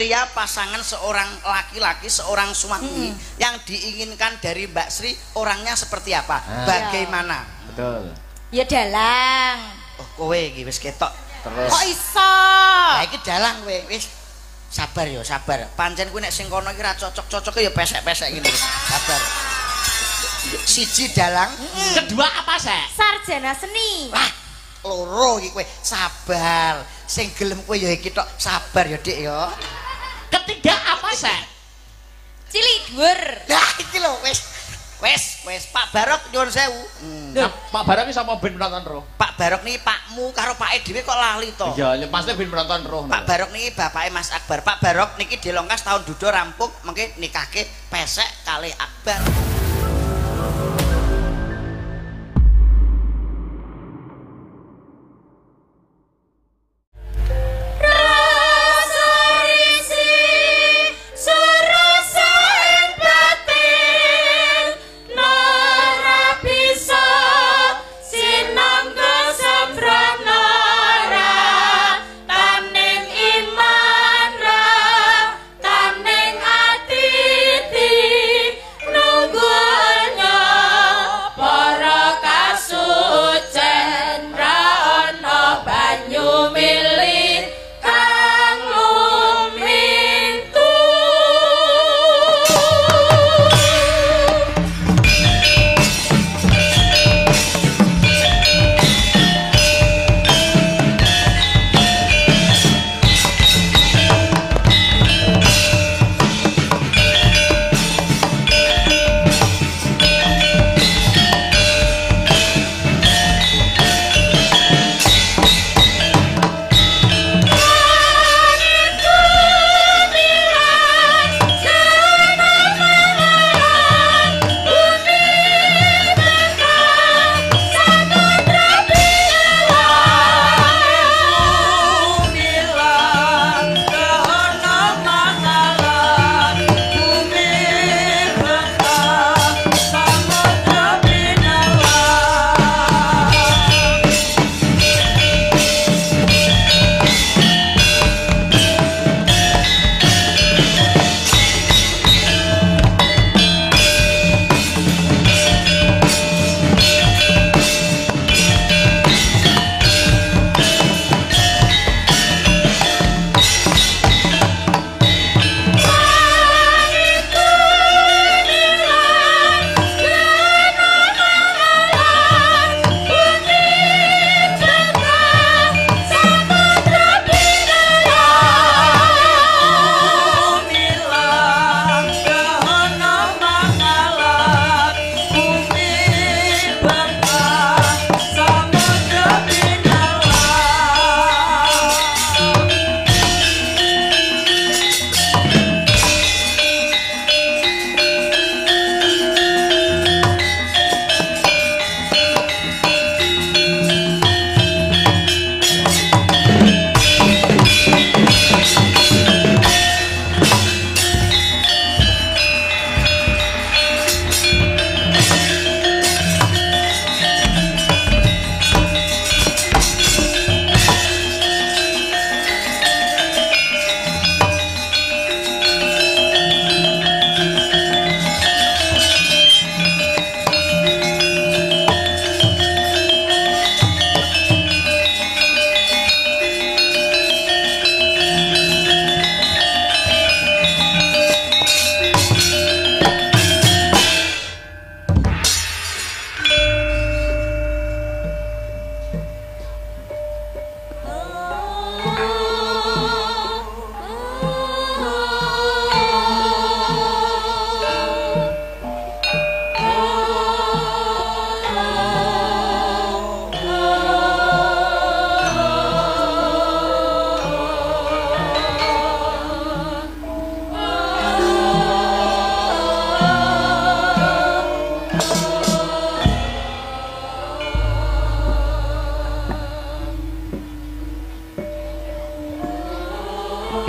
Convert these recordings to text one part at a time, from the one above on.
Kriteria pasangan seorang laki-laki, seorang suami yang diinginkan dari Mbak Sri orangnya seperti apa? Bagaimana? Betul. Ya dalang. Oh, kowe iki wis ketok. Terus. Kok iso? Lah iki dalang kowe wis. Sabar ya, sabar. Pancen kuwi nek sing kono iki ra cocok-cocoke ya pesek-pesek ngene. Sabar. Siji dalang, kedua apa, Sek? Sarjana seni. Wah, loro iki kowe. Sabar. Sing gelem kowe ya iki tok. Sabar ya, Dik ya. Ketiga apa, Sek? Cilik dhuwur. Lah iki lho wis. Wis, wis Pak Barok nyuwun sewu. Nah, Pak Barok iki sapa ben penonton roh? Pak Barok niki pakmu karo pake dhewe kok lali to. Iya, pasti ben penonton roh. Pak Barok niki bapake Mas Akbar. Pak Barok niki dilongkas tahun duda rampung mengke nikahke pesek kalih Akbar.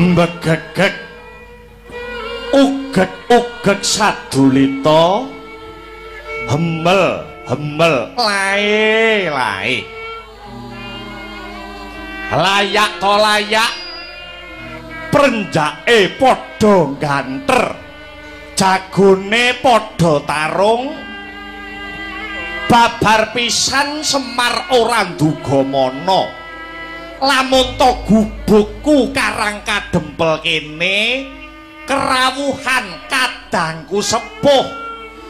Mbegegeg ugeg-ugeg sadulita hemel hemel lae lae layak to layak Prenjake padha ganter, jagone padha tarung, babar pisan Semar ora nduga mana. Lamun to gubukku Karang Kadempel kene kerawuhan kadangku sepuh,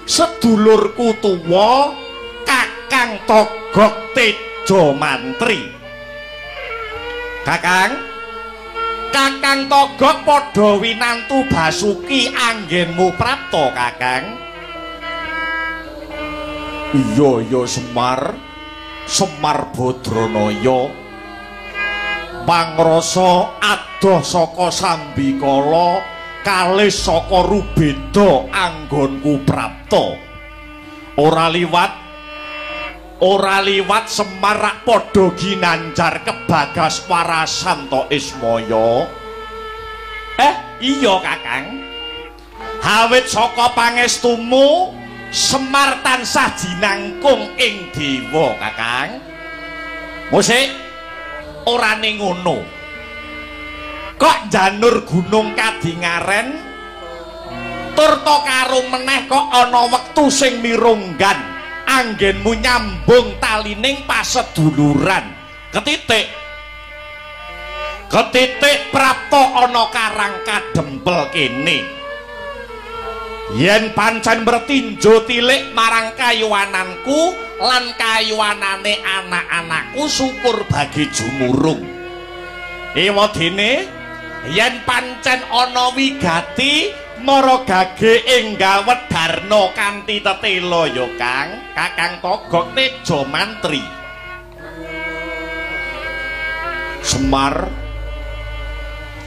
sedulurku tuwa Kakang Togok Tejo Mantri. Kakang Togok padha winantu Basuki anggenmu prapta Kakang. Iya ya Semar, Semar Badranaya pangrasa adoh saka sambikala kalis saka rubeda anggonku prapta. Ora liwat Semar rak padha ginanjar kebagas warasan to Ismaya. Iya Kakang, awit saka pangestumu Semar tansah jinangkung ing dewa Kakang. Musik orane ngono. Kok janur gunung kadingaren tur to karo meneh kok ana wektu sing mirunggan anggenmu nyambung talining paseduluran. Ketitik prapta ana Karang Kadempel kene. Yen pancen bertinjo tilik marang kayuwananku lan kayuwanane anak-anakku syukur bagi jumurung. Ewadene yen pancen ana wigati mara gage enggal wedarna kanthi tetela ya Kang, Kakang Togok Tejo Mantri. Semar,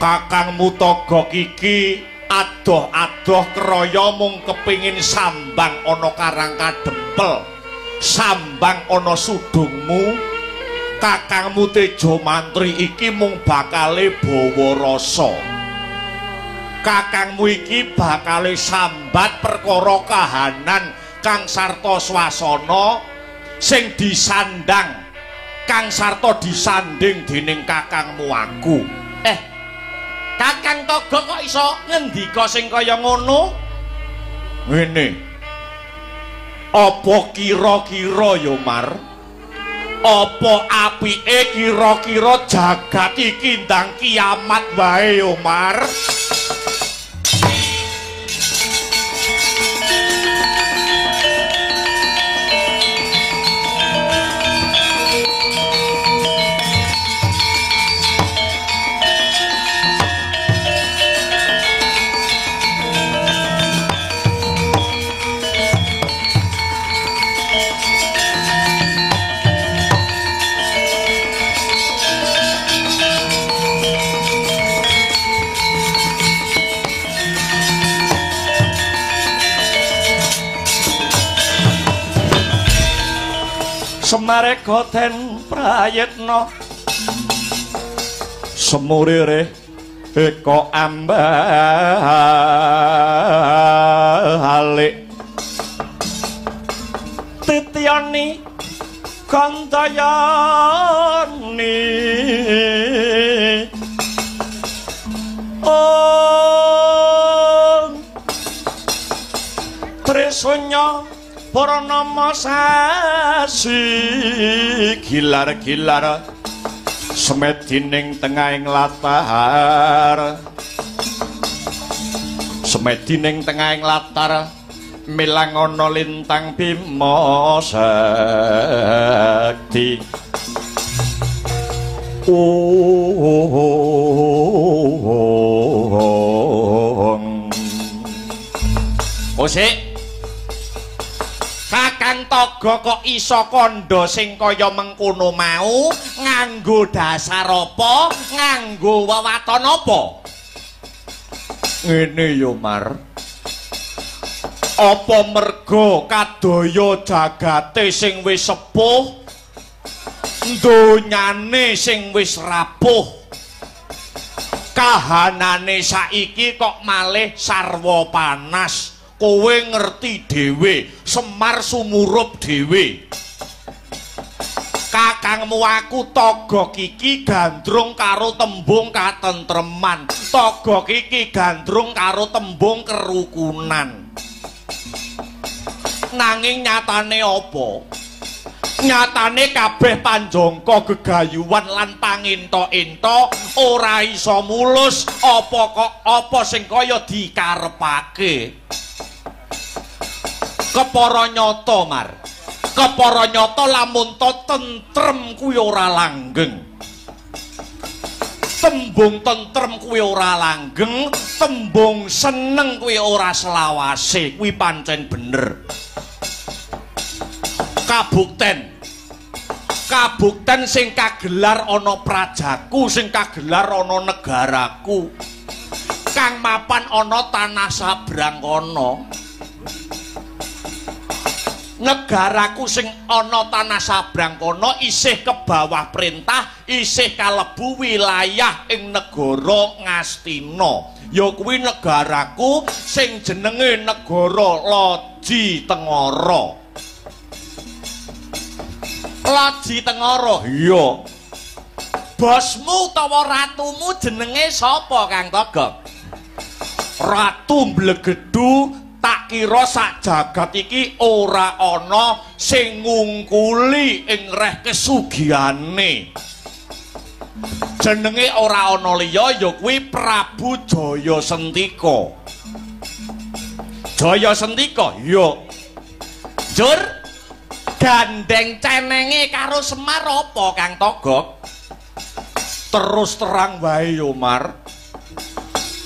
kakangmu Togok iki adoh-adoh kraya mung kepingin sambang ana Karang Kadempel, sambang ana sudungmu. Kakangmu Tejo Mantri iki mung bakale bawa rasa. Kakangmu iki bakale sambat perkara kahanan kang sarta swasana sing disandang, kang sarta disanding dening kakangmu aku. Kakang Togok kok iso ngendika sing kaya ngono? Ngene. Apa kira-kira ya Mar? Apa apike kira-kira jagat iki ndang kiamat wae ya Mar? Semareka den prayitna semurire eka ambalik titiyani kandayani om Trisanya Purnama sasi gilar-gilar semedining tengahing latar, semedining tengahing latar milang ana lintang Bima Sakti. Ong Osik, Kakang Togok kok iso kandha sing kaya mengkono mau nganggo dasar apa, nganggo wewaton apa? Ngene ya Mar, apa merga kadaya jagate sing wis sepuh, donyane sing wis rapuh, kahanane saiki kok malih sarwa panas. Kowe ngerti dhewe, Semar sumurup dhewe. Kakangmu aku Togok iki gandrung karo tembung katentreman. Togok iki gandrung karo tembung kerukunan. Nanging nyatane apa? Nyatane kabeh panjangka gegayuhan lan panginta-inta ora iso mulus apa kok apa sing kaya dikarepake. Kepara nyata, Mar. Kepara nyata lamun to tentrem kuwi ora langgeng. Tembung tentrem kuwi ora langgeng, tembung seneng kuwi ora selawase, kuwi pancen bener. Kabukten. Kabukten sing kagelar ana prajaku, sing kagelar ana negaraku. Kang mapan ana tanah sabrang kono. Negaraku sing ana tanah sabrang kono isih ke bawah perintah, isih kalebu wilayah ing negara Ngastina. Ya kuwi negaraku sing jenenge negara Loji Tengara. Loji Tengara, iya. Bosmu utawa ratumu jenenge sapa, Kang Togok? Ratu Mblegedu tak kira sak jagat iki ora ana sing ngungkuli ing reh kesugihane. Jenenge ora ana liya ya kuwi Prabu Jaya Sentika. Jaya Sentika, iya. Jur gandeng cenenge karo Semar apa, Kang Togok? Terus terang wae yo, Mar.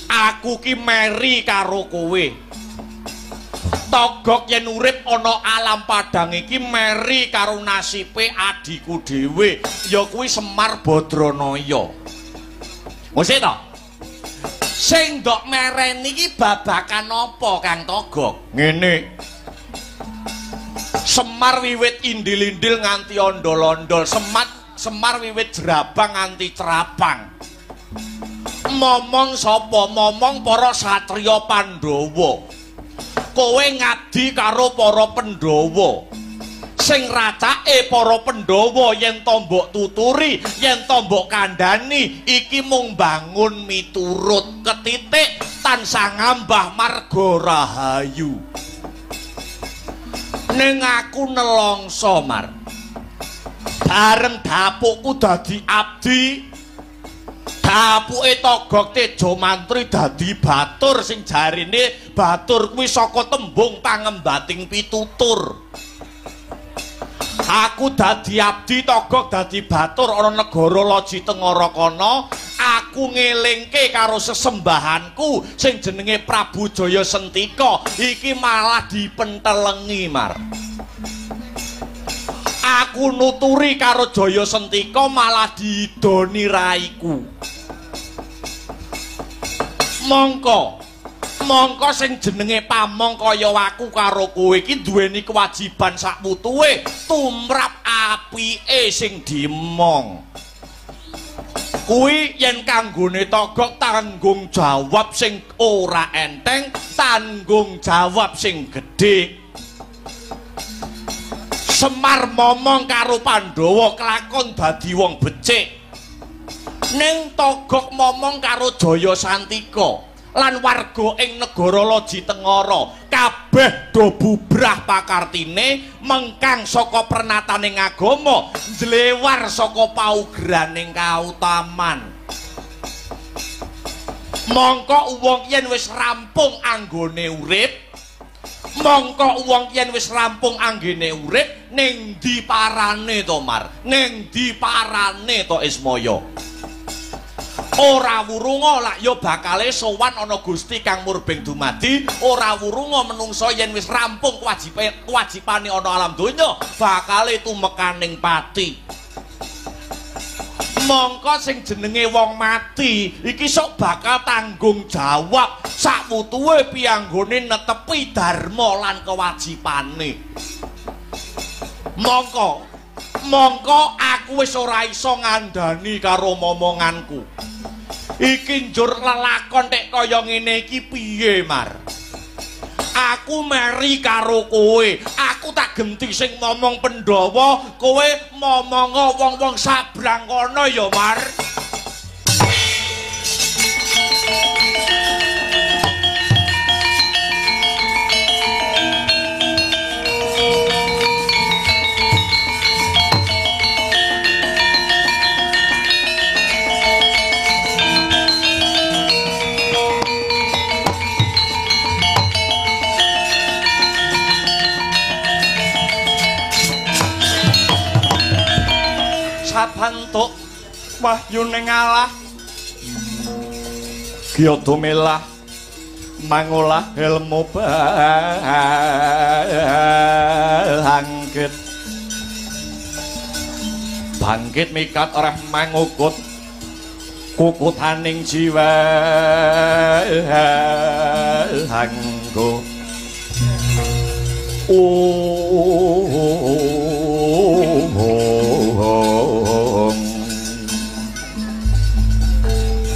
Aku ki meri karo kowe. Togok yen urip ana alam padang iki meri karo nasibe adhiku dhewe, ya kuwi Semar Badranaya. Mesti to? Sing ndok mereni iki babakan apa, Kang Togok? Ngene. Semar wiwit indil-indil nganti ondol-ondol, Semar wiwit jerabang nganti cerapang. Momong sapa? Momong para satriya Pandhawa. Kowe ngabdi karo para Pandhawa. Sing racake para Pandhawa yen to mbok tuturi, yen to mbok kandhani, iki mung bangun miturut ketitik tansah ngambah marga rahayu. Ning aku nelongso, Mar. Bareng dapukku dadi abdi, dapuke Togok Tejo Mantri dadi batur sing jarine batur kuwi saka tembung pangembating pitutur. Aku dadi abdi, Togok dadi batur ana negara Loji Tengara kono. Aku ngelingke karo sesembahanku sing jenenge Prabu Jaya Sentika iki malah dipentelengi, Mar. Aku nuturi karo Jaya Sentika malah diidoni raiku. Mongko mongko sing jenenge pamong kaya aku karo kowe iki duweni kewajiban sakputuhe tumrap apike sing dimong. Kuwi yen kanggone Togok tanggung jawab sing ora enteng, tanggung jawab sing gedhe. Semar momong karo Pandhawa kelakon dadi wong becik. Ning Togok momong karo Jaya Santika lan warga ing negara Loji Tengara kabeh do bubrah pakartine mengkang saka pernataning agama, njlewar saka paugraning kautaman. Mongko wong yen wis rampung anggone urip, mongko wong yen wis rampung anggene urip ning ndi parane to, Mar? Ning ndi parane to, Ismaya? Ora wurunga lak ya bakale sowan ana Gusti Kang Murbeng dumadi, ora wurunga menungsa yen wis rampung kewajibane ana alam donya bakale tumekaning pati. Mongko sing jenenge wong mati iki sok bakal tanggung jawab sakwutuhe pianggone netepi dharma lan kewajibane. Mongko mongko aku wis ora iso ngandani karo momonganku. Iki njur lelakon tek kaya ngene iki piye, Mar? Aku meri karo kowe, aku Aku tak genti sing momong Pandhawa, kowe momongo wong-wong sabrang kono ya, Mar. Sabantuk wahyune ngalah Gyada melah mangolah ilmu bangkit bangkit mikat oreh mangukut kukutaning jiwa hanggo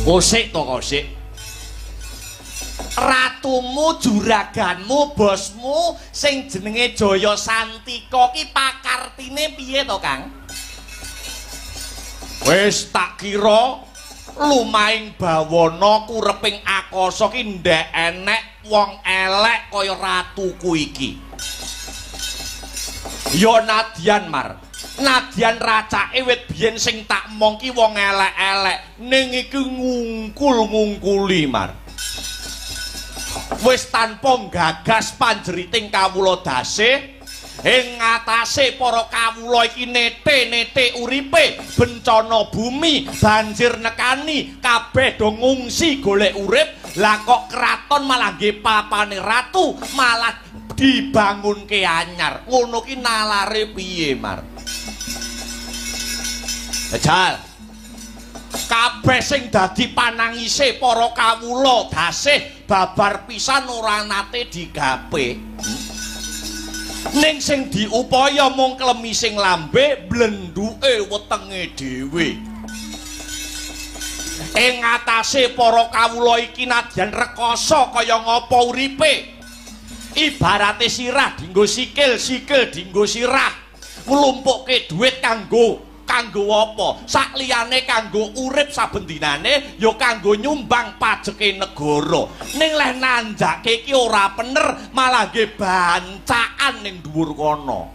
Kosik to kosik. Ratumu, juraganmu, bosmu sing jenenge Jaya Santika ki pakartine piye to, Kang? Wis tak kira lumahing bawana kureping akasa ki ndek enek wong elek kaya ratuku iki. Ya nadyan, Mar. Nadyan racake wit biyen sing tak mong ki wong elek-elek, ning iki ngungkul-ngungkuli, Mar. Wis tanpa nggagas panjeriting kawula dasih ing ngatasé para kawula iki nete-nete uripe, bencana bumi, banjir nekani, kabeh do ngungsi golek urip. Lah kok kraton malah nggih papane ratu malah dibangunke anyar. Ngono ki nalare piye, Mar? Jajal. Kabeh sing dadi panangise para kawula dasih babar pisan ora nate digape. Ning sing diupaya mung klemising lambe blenduke wetenge dhewe. Ing ngatasé para kawula iki nadyan rekoso kaya ngapa uripe. Ibarate sirah dinggo sikil, sikil dinggo sirah. Nglumpukke dhuwit kanggo apa? Sakliyane kanggo urip saben dinane ya kanggo nyumbang pajeke negara. Ning leh nanjake iki ora pener, malah nggih bancaan ning dhuwur kono.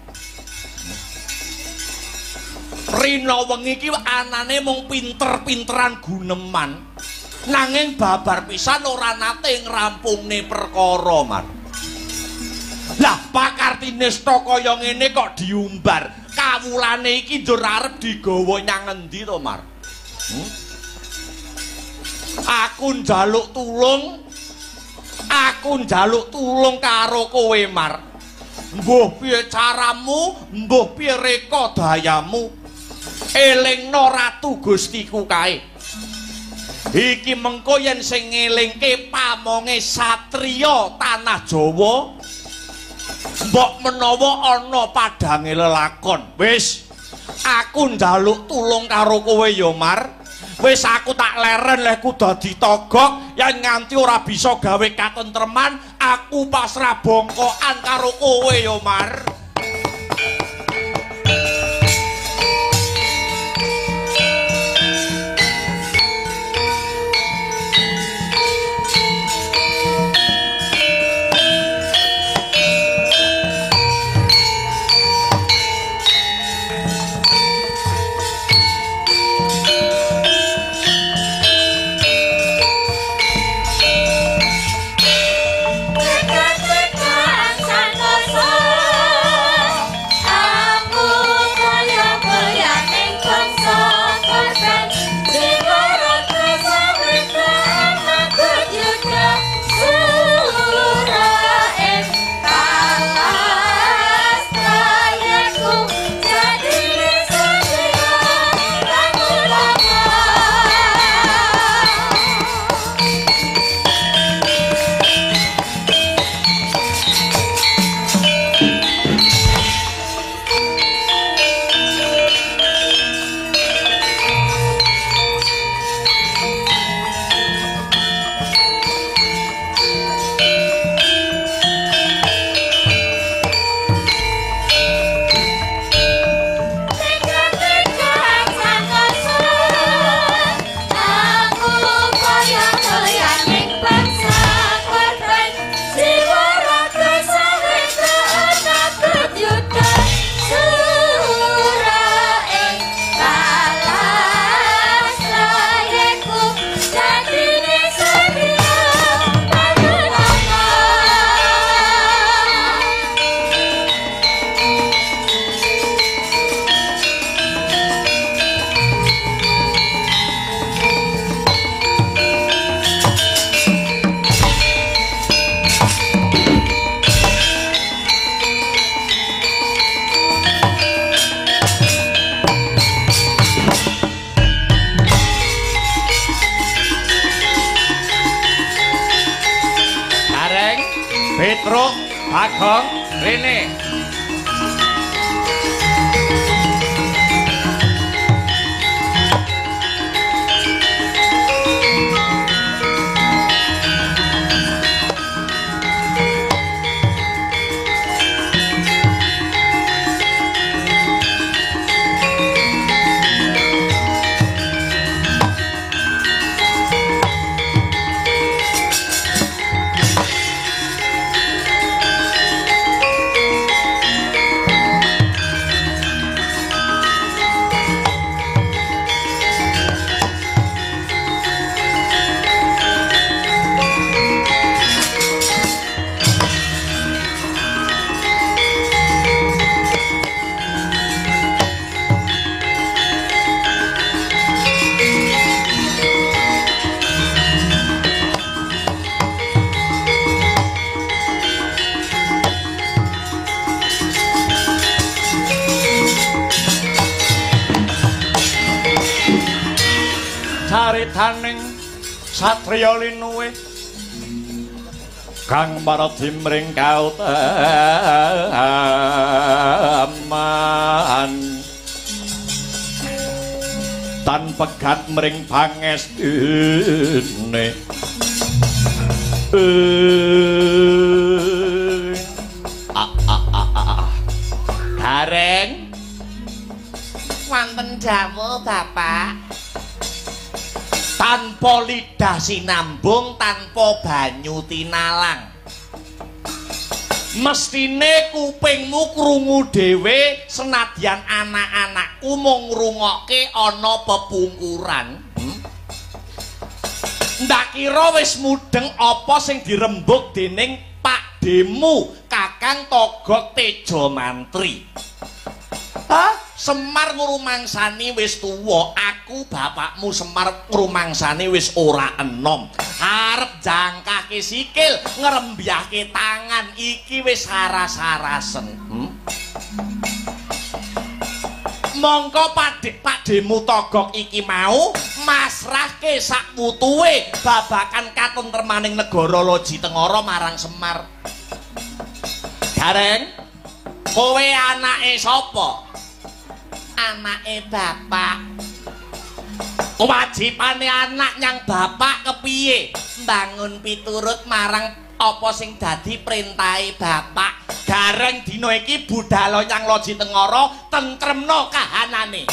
Rina wengi iki anane mung pinter-pinteran guneman. Nanging babar pisan ora nate ngrampungne perkara, Mar. Lah pakartinesta kaya ngene kok diumbar. Kawulane iki njur arep digawa nyang endi to, Mar? Aku njaluk tulung. Aku njaluk tulung karo kowe, Mar. Mbuh piye caramu, mbuh piye reka dayamu. Elingno ratu Gustiku kae. Iki mengko yen sing ngelingke pamonge satriya tanah Jawa, mbok menawa ana padange lelakon. Wis, aku njaluk tulung karo kowe ya, Mar. Wis aku tak leren lehku dadi togok yen nganti ora bisa gawe katentreman, aku pasrah bongkokan karo kowe ya, Mar. Tekan-tekan santoso. Petruk, Bagong, rene. Caritaning satriya linuwih kang maradi mring kautaman tan pegat mring pangestune. Gareng wonten dawuh Bapak. Tanpa lidah sinambung, tanpa banyu tinalang. Mestine kupingmu krungu dhewe senadyan anak-anakku mung ngrungokke ana pepungkuran. Ndak kira wis mudheng apa sing dirembug dening Pakdemu Kakang Togok Tejo Mantri. Hah? Semar ngrumangsani wis tuwa, aku bapakmu Semar ngrumangsani wis ora enom. Arep jangkake sikil, ngrembyahke tangan iki wis saras-sarasen. Mongko Pakdemu Togok iki mau masrahke sak wutuwe babakan katentremaning negara Loji Tengara marang Semar. Gareng, kowe anake sapa? Anake bapak. Kewajibane anak nyang bapak kepiye? Mbangun piturut marang apa sing dadi perintahe bapak. Gareng dina iki budal nyang Loji Tengara tentremno kahanane.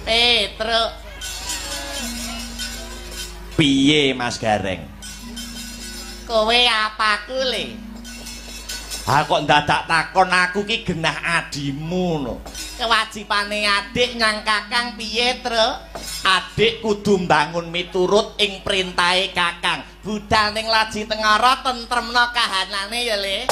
Petruk. Piye Mas Gareng? Kowe apaku le? Ha kok ndadak takon aku ki genah adimu no. Kewajibane adik nyang kakang piye, Truk? Adik kudu mbangun miturut ing perintahe kakang. Budal ning Laji Tengara tentremno kahanane ya, Le.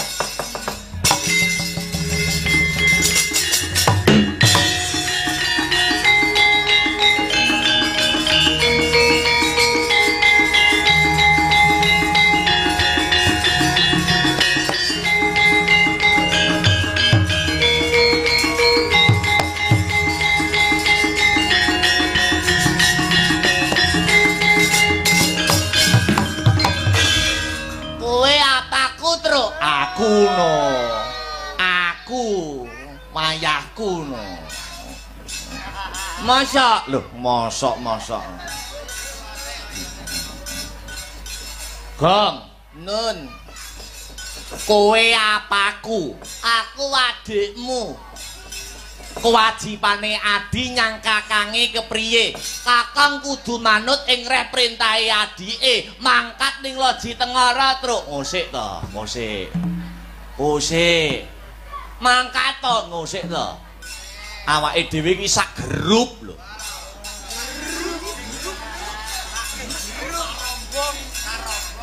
Aku no, aku wayahku no. Mosok lho, mosok mosok. Gong, Nun, kowe apaku? Aku adikmu. Kewajibane adi nyang kakange kepriye? Kakang kudu manut ing reh perintahe adike, mangkat ning Loji Tengara, Truk. Ngosik to, ngosik. Ngosik. Mangkat to, ngosik to. Awake dhewe iki sak grup lho.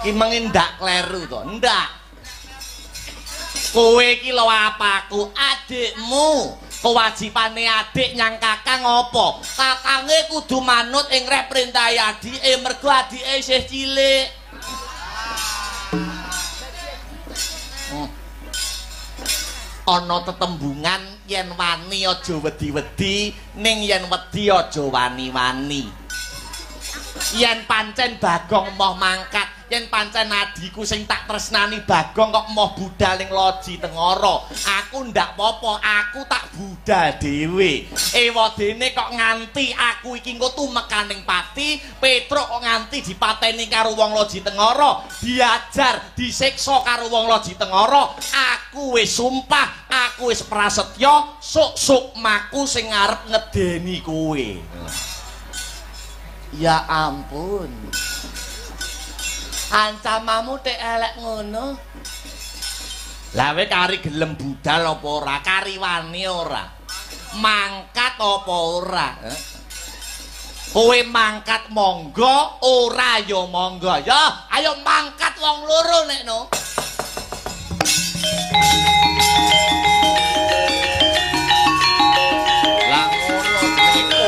Ki mengi ndak kleru to? Ndak. Kowe iki lho apaku? Adikmu. Kewajibane adik nyang kakang apa? Kakange kudu manut ing reh perintahe adike mergo adike isih cilik. Ana tetembungan yen wani aja wedi-wedi, ning yen wedi aja wani-wani. Yen pancen Bagong moh mangkat, yen pancen adhiku sing tak tresnani Bagong kok moh budal ning Loji Tengara, aku ndak apa-apa, aku tak budal dhewe. Ewadene kok nganti aku iki engko tumekaning pati, Petruk kok nganti dipateni karo wong Loji Tengara, diajar, disiksa karo wong Loji Tengara, aku wis sumpah, aku wis prasetya, sok-sok maku sing arep ngedeni kowe. Ya ampun. Ancamamu tek elek ngono. Lah kowe kari gelem budal apa ora? Kari wani ora? Mangkat apa ora? Kowe mangkat monggo, ora ya monggo. Ya, ayo mangkat wong loro nek no. Lah ngono niku.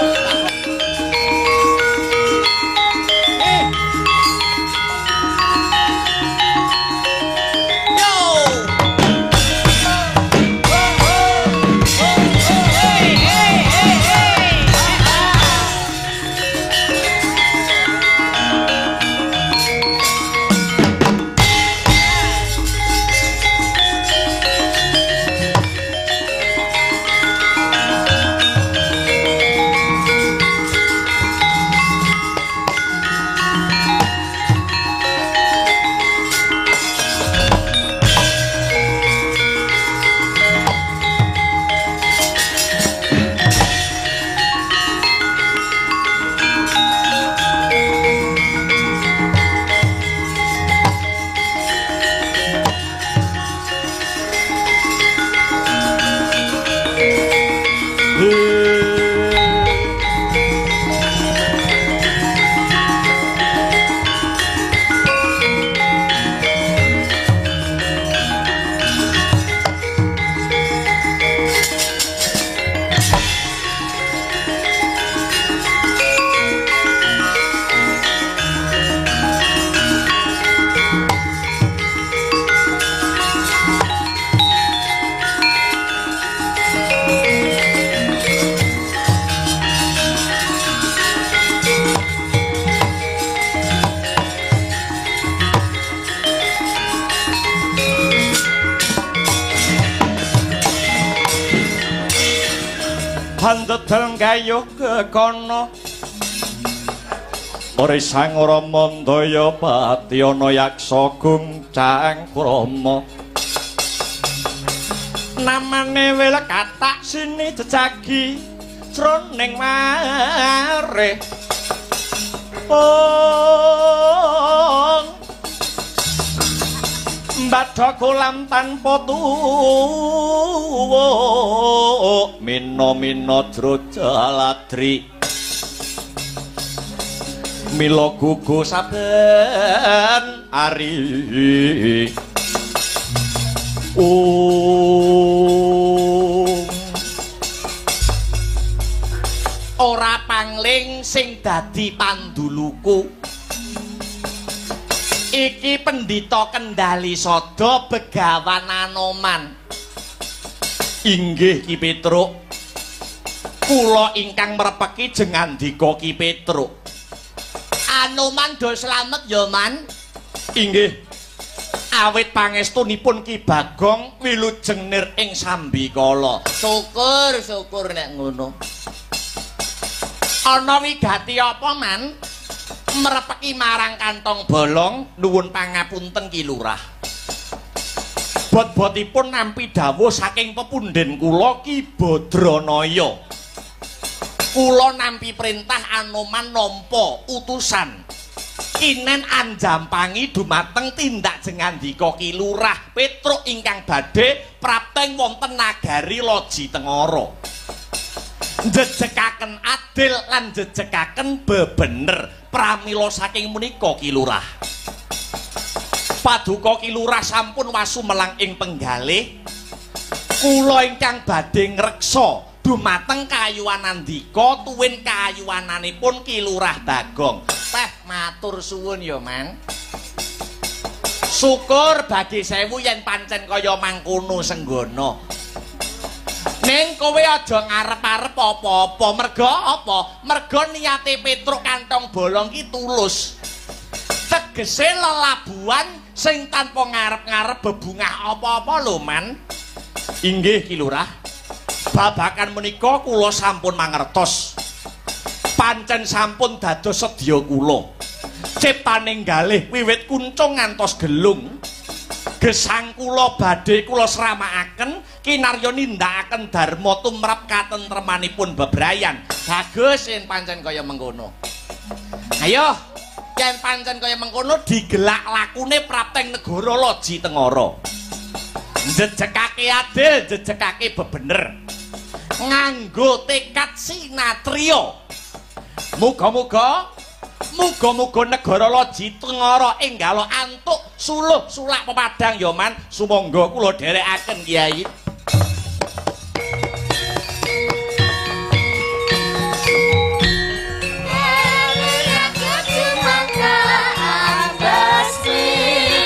Handedel gayuh kekono Ore sang Rama ndaya pati ana yaksa guncang krama namane wil katak sini jejagi jroning mare ong mbadha kolam tanpa tuwa mina-mina jrojaladri mila gugu saben ari Ora pangling sing dadi panduluku iki pendhita Kendali Sada Begawan Anoman. Inggih Ki Petruk, kula ingkang mrepeki jengandika Ki Petruk. Anoman do slamet ya, Man. Inggih. Awit pangestunipun Ki Bagong wilujeng nir ing sambikala. Syukur, syukur nek ngono. Ana wigati apa, Man? Mrepeki marang kantong bolong nuwun pangapunten Ki Lurah. Bot-botipun nampi dawuh saking pepundhen kula Ki Badranaya. Kula nampi perintah Anoman nampa utusan kinen anjampangi dumateng tindak jengandika Ki Lurah Petruk ingkang badhe prapteng wonten nagari Loji Tengara. Jejekaken adil lan jejekaken bebener. Pramila saking menika Ki Lurah. Paduka Ki Lurah sampun wasumelang ing penggalih. Kula ingkang badhe ngreksa dumateng kayuwanandika tuwin kayuwananipun Ki Lurah Bagong. Teh matur suwun ya, Man. Syukur bagi sewu yen pancen kaya mangkono senggono. Ning kowe aja ngarep-arep apa-apa. Merga apa? Merga niate Petruk kantong bolong ki tulus. Tegese lelabuhan sing tanpa ngarep-ngarep bebungah apa-apa lho, Man. Inggih Ki Lurah. Babakan menika kula sampun mangertos. Pancen sampun dados sedya kula. Ciptaning galih wiwit kuncung ngantos gelung. Gesang kula badhe kula sramakaken kinarya nindakaken dharma tumrap katentremanipun bebrayan. Bagus yen pancen kaya mengkono. Ayo, yen pancen kaya mengkono digelak lakune prapteng negara Loji Tengara. Jejekake adil, jejekake bebener. Nganggo tekad sinatriya. Muga-muga muga-muga negara Loji Tengara enggalo antuk suluh sulak pepadang ya, Man. Sumangga kula dherekaken Kyai. Sin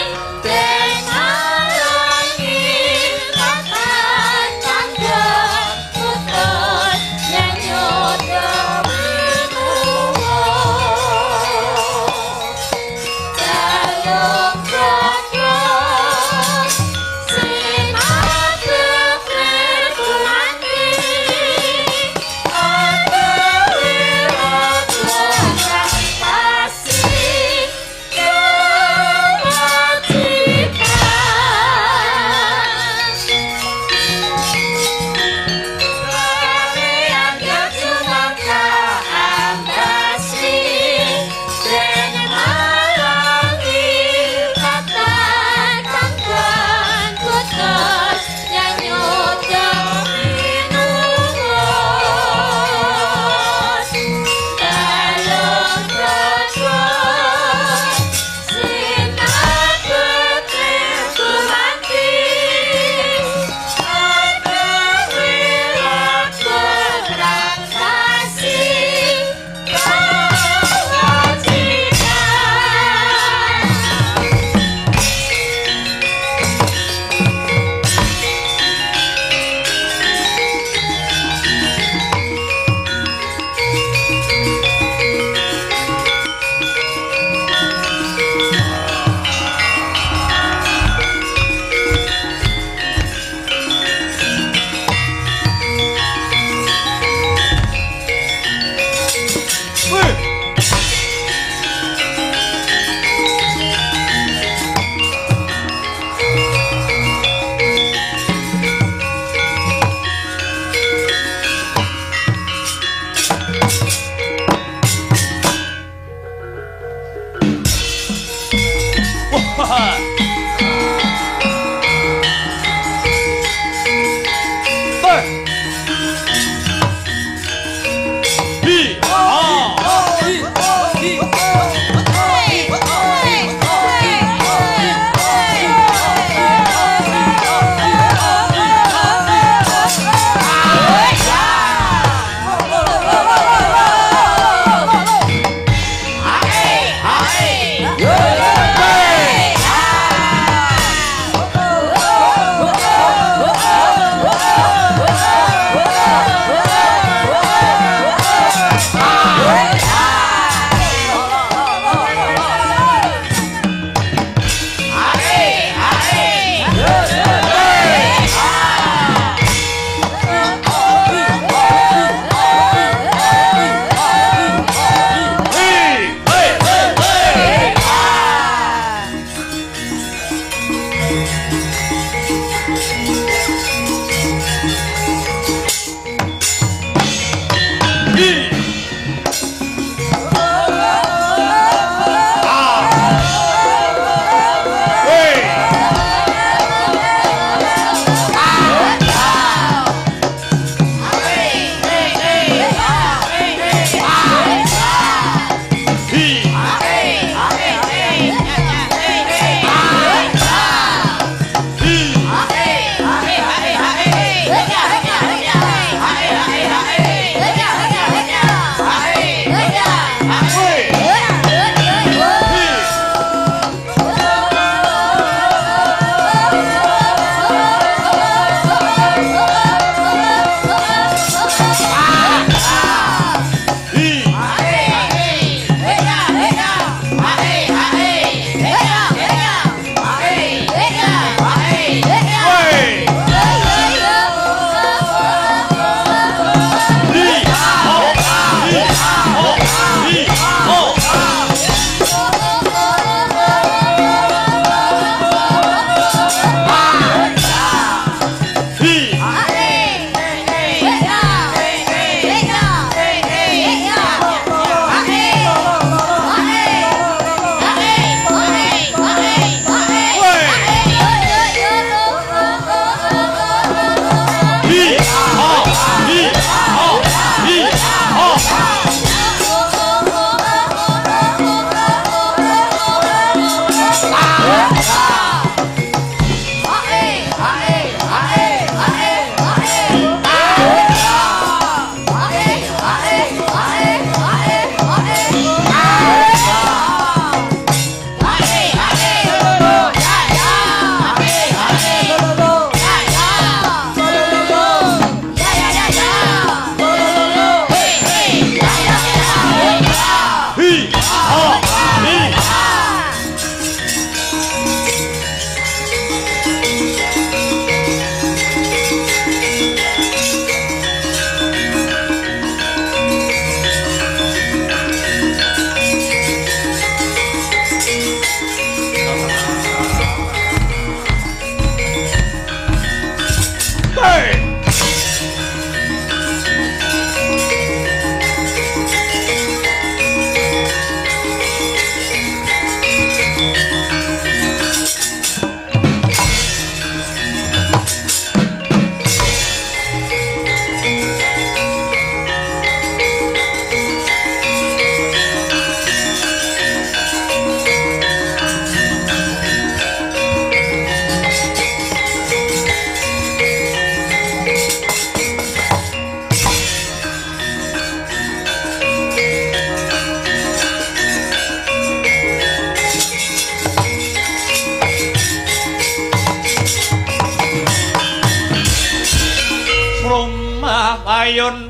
Payun.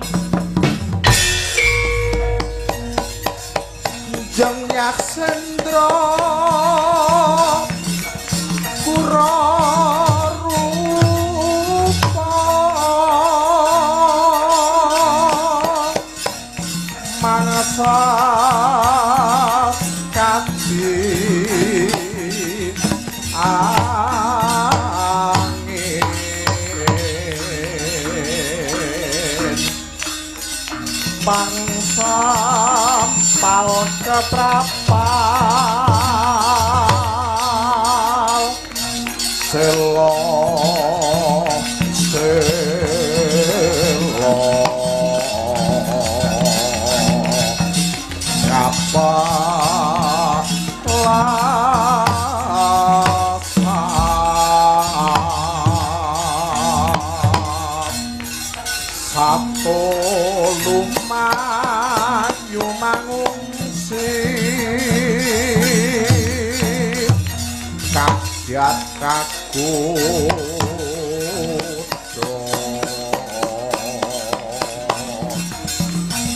Jeng Yaksendra kura rupa mangsa kadi angin mangsa pal ketrapal selo selo kapal satu lumayu mangungsi kadyat kagodha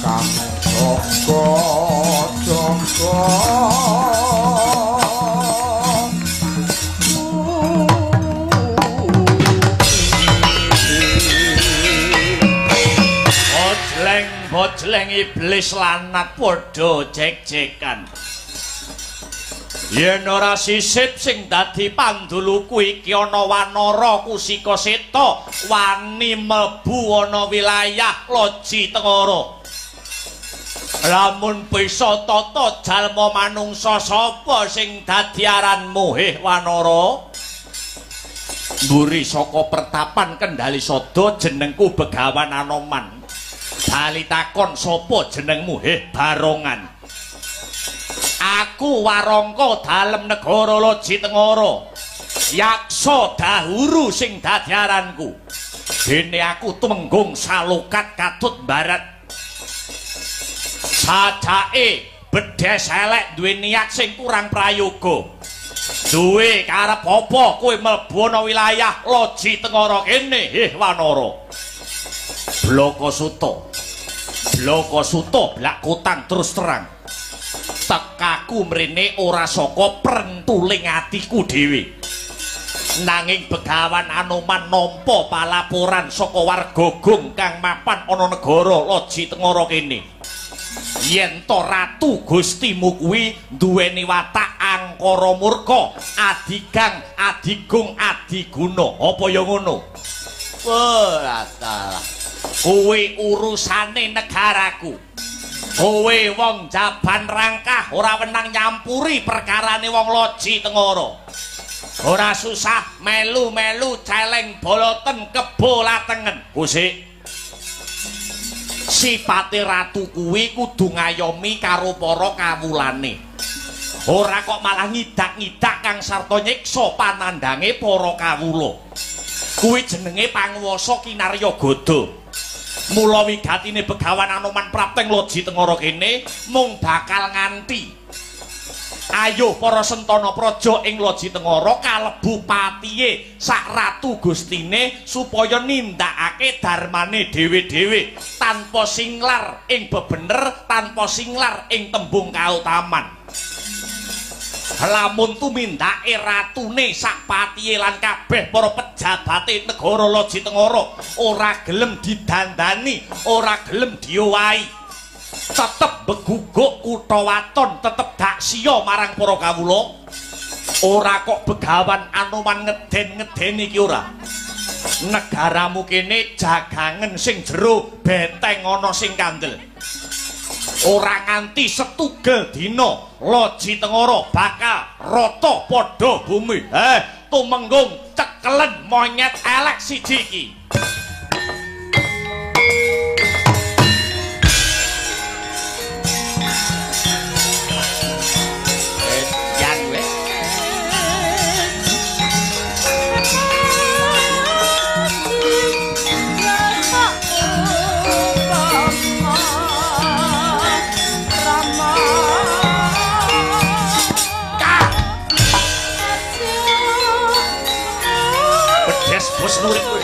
kang jaga jaga Bojleng iblis lanat padha jek-jekan. Yen ora sisip sing dadi panduluku iki ana wanara Kusika Seta wani mlebu ana wilayah Loji Tengara. Lamun bisa tata jalma manungsa sapa sing dadi aranmu heh wanara? Mburi saka pertapan Kendali Sada jenengku Begawan Anoman. Bali takon sapa jenengmu heh Barongan? Aku warangka dalem negara Loji Tengara. Yaksa dahuru sing dadi aranku. Dene aku tumenggung salokat katut barat. Sajake bedhes elek duwe niat sing kurang prayoga. Duwe karep apa kowe mlebu ana wilayah Loji Tengara kene heh wanara? Bloko Suto, Bloko Suto blak kutang terus terang. Tekaku mrene ora saka prentuling atiku dhewe. Nanging Begawan Anoman nampa palaporan saka warga Gung kang mapan ana negara Loji Tengara kene. Yen to ratu Gustimu kuwi duweni watak angkara murka, adigang, adigung, adiguna. Apa ya ngono? Wah, kowe urusane negaraku. Kowe wong jaban rangkah ora wenang nyampuri perkarane wong Loji Tengara. Ora susah melu-melu celeng boloten kebo latengen. Kusik. Sipate ratu kuwi kudu ngayomi karo para kawulane. Ora kok malah ngidak-ngidak kang sarta nyiksa panandange para kawula. Kuwi jenenge panguwasa kinarya gada. Mula wigatine Begawan Anoman prapteng Loji Tengara kene mung bakal nganti. Ayo para sentana praja ing Loji Tengara kalebu patihe sak ratu gustine supaya nindakake darmane dhewe-dhewe tanpa singlar ing bebener, tanpa singlar ing tembung kautaman. Lamun tumindake ratune sak patihe lan kabeh para pejabate negara Loji Tengara ora gelem didandani, ora gelem diowahi, tetep beguguk kutha waton, tetep daksiya marang para kawula. Ora kok Begawan Anoman ngeden-ngedeni iki ora. Negaramu kene jagangen sing jero, beteng ana sing kandel. Ora nganti setugel dina Loji Tengara bakal rata padha bumi. Tumenggung cekelen monyet elek siji iki. Bos nurik kowe.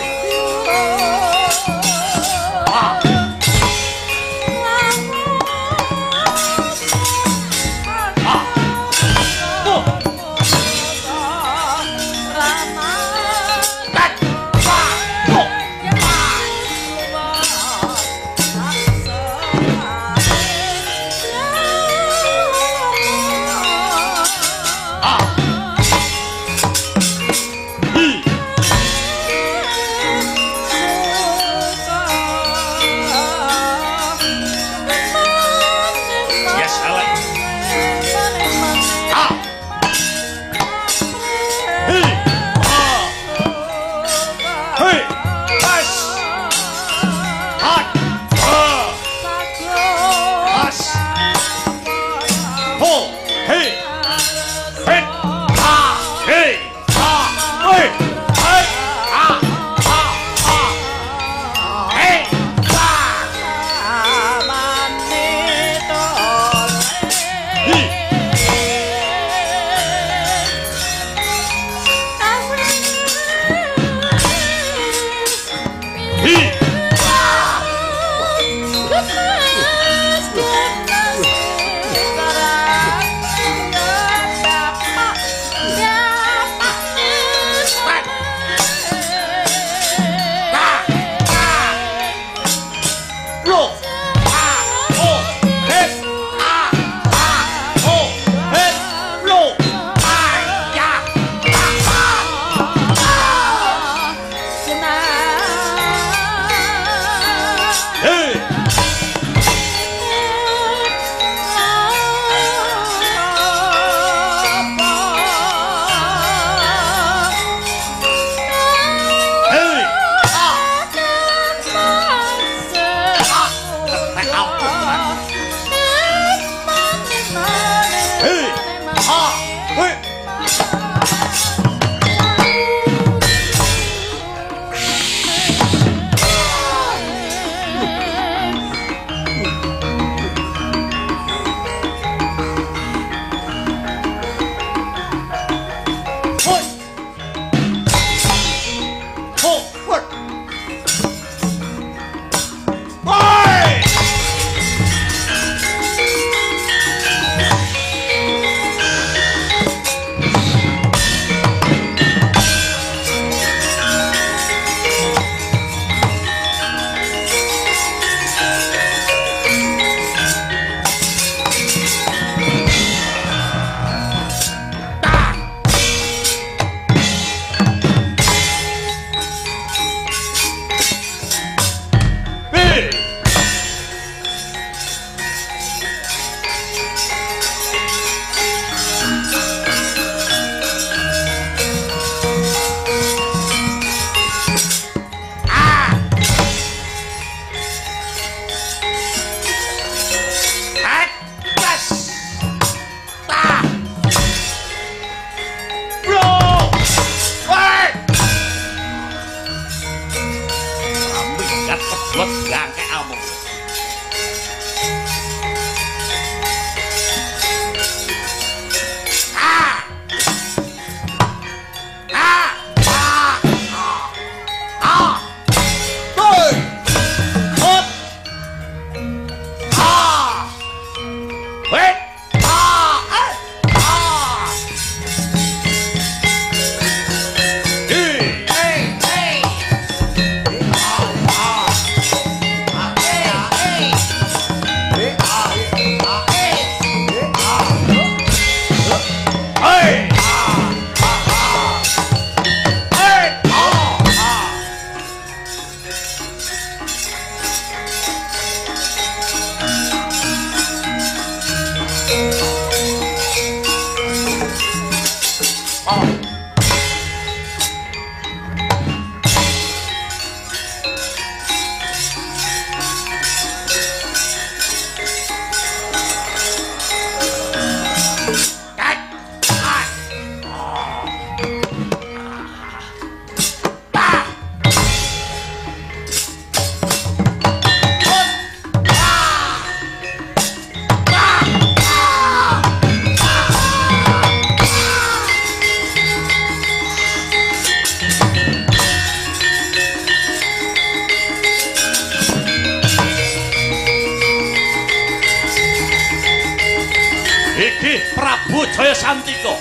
Iki Prabu Jaya Santika.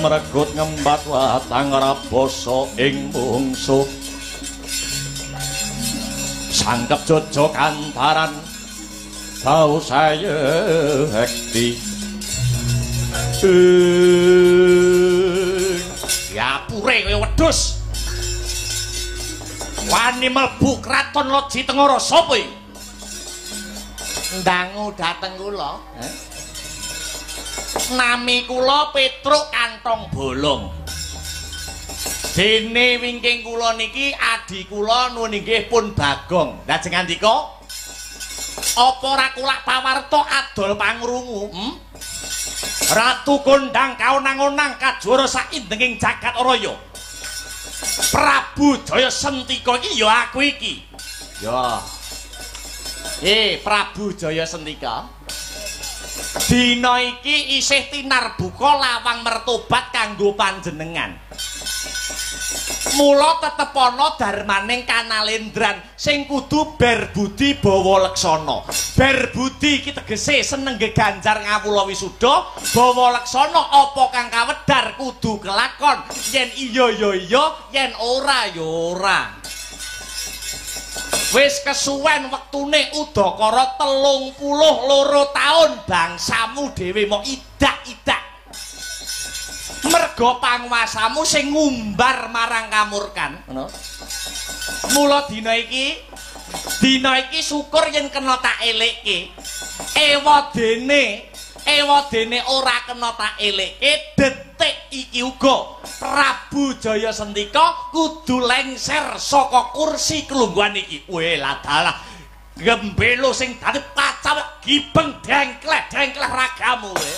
Meregut ngembat watang rabasa ing mungsuh sangkep jojo kantaran bau sayekti yapure kaya wedhus wani mlebu kraton Loji Tengara sapa iki ndangu dhateng kula. Nami kula Petruk Kantong Bolong. Dene wingking kula niki adi kula nuwun inggih pun Bagong. Lajeng ngandika, apa ora kulak pawarta adol pangrungu? Ratu kondang kaonang-onang kajuara saindenging jagat raya. Prabu Jaya Sentika iki ya aku iki. Ya. Prabu Jaya Sentika. Dina iki isih tinarbuka lawang mertobat kanggo panjenengan. Mula tetep ana darmaning kanalendran sing kudu berbudi bawa leksana. Berbudi iki tegese seneng geganjar ngawula wisuda, bawa leksana apa kang kawedhar kudu kelakon. Yen iya ya iya, yen ora ya ora. Wis kesuwen wektune udakara 32 taun bangsamu dhewe mok idak-idak. Merga panguwasamu sing ngumbar marang kamurkan, ngono. Mula dina iki syukur yen kena tak elekke. Ewadene ora kena tak elekke, detik iki uga Prabu Jaya Sentika kudu lengser saka kursi kelungguhan iki. Weh ladalah gembelo sing dadi pacawek gibeng dengkleh-dengkleh ragamu we.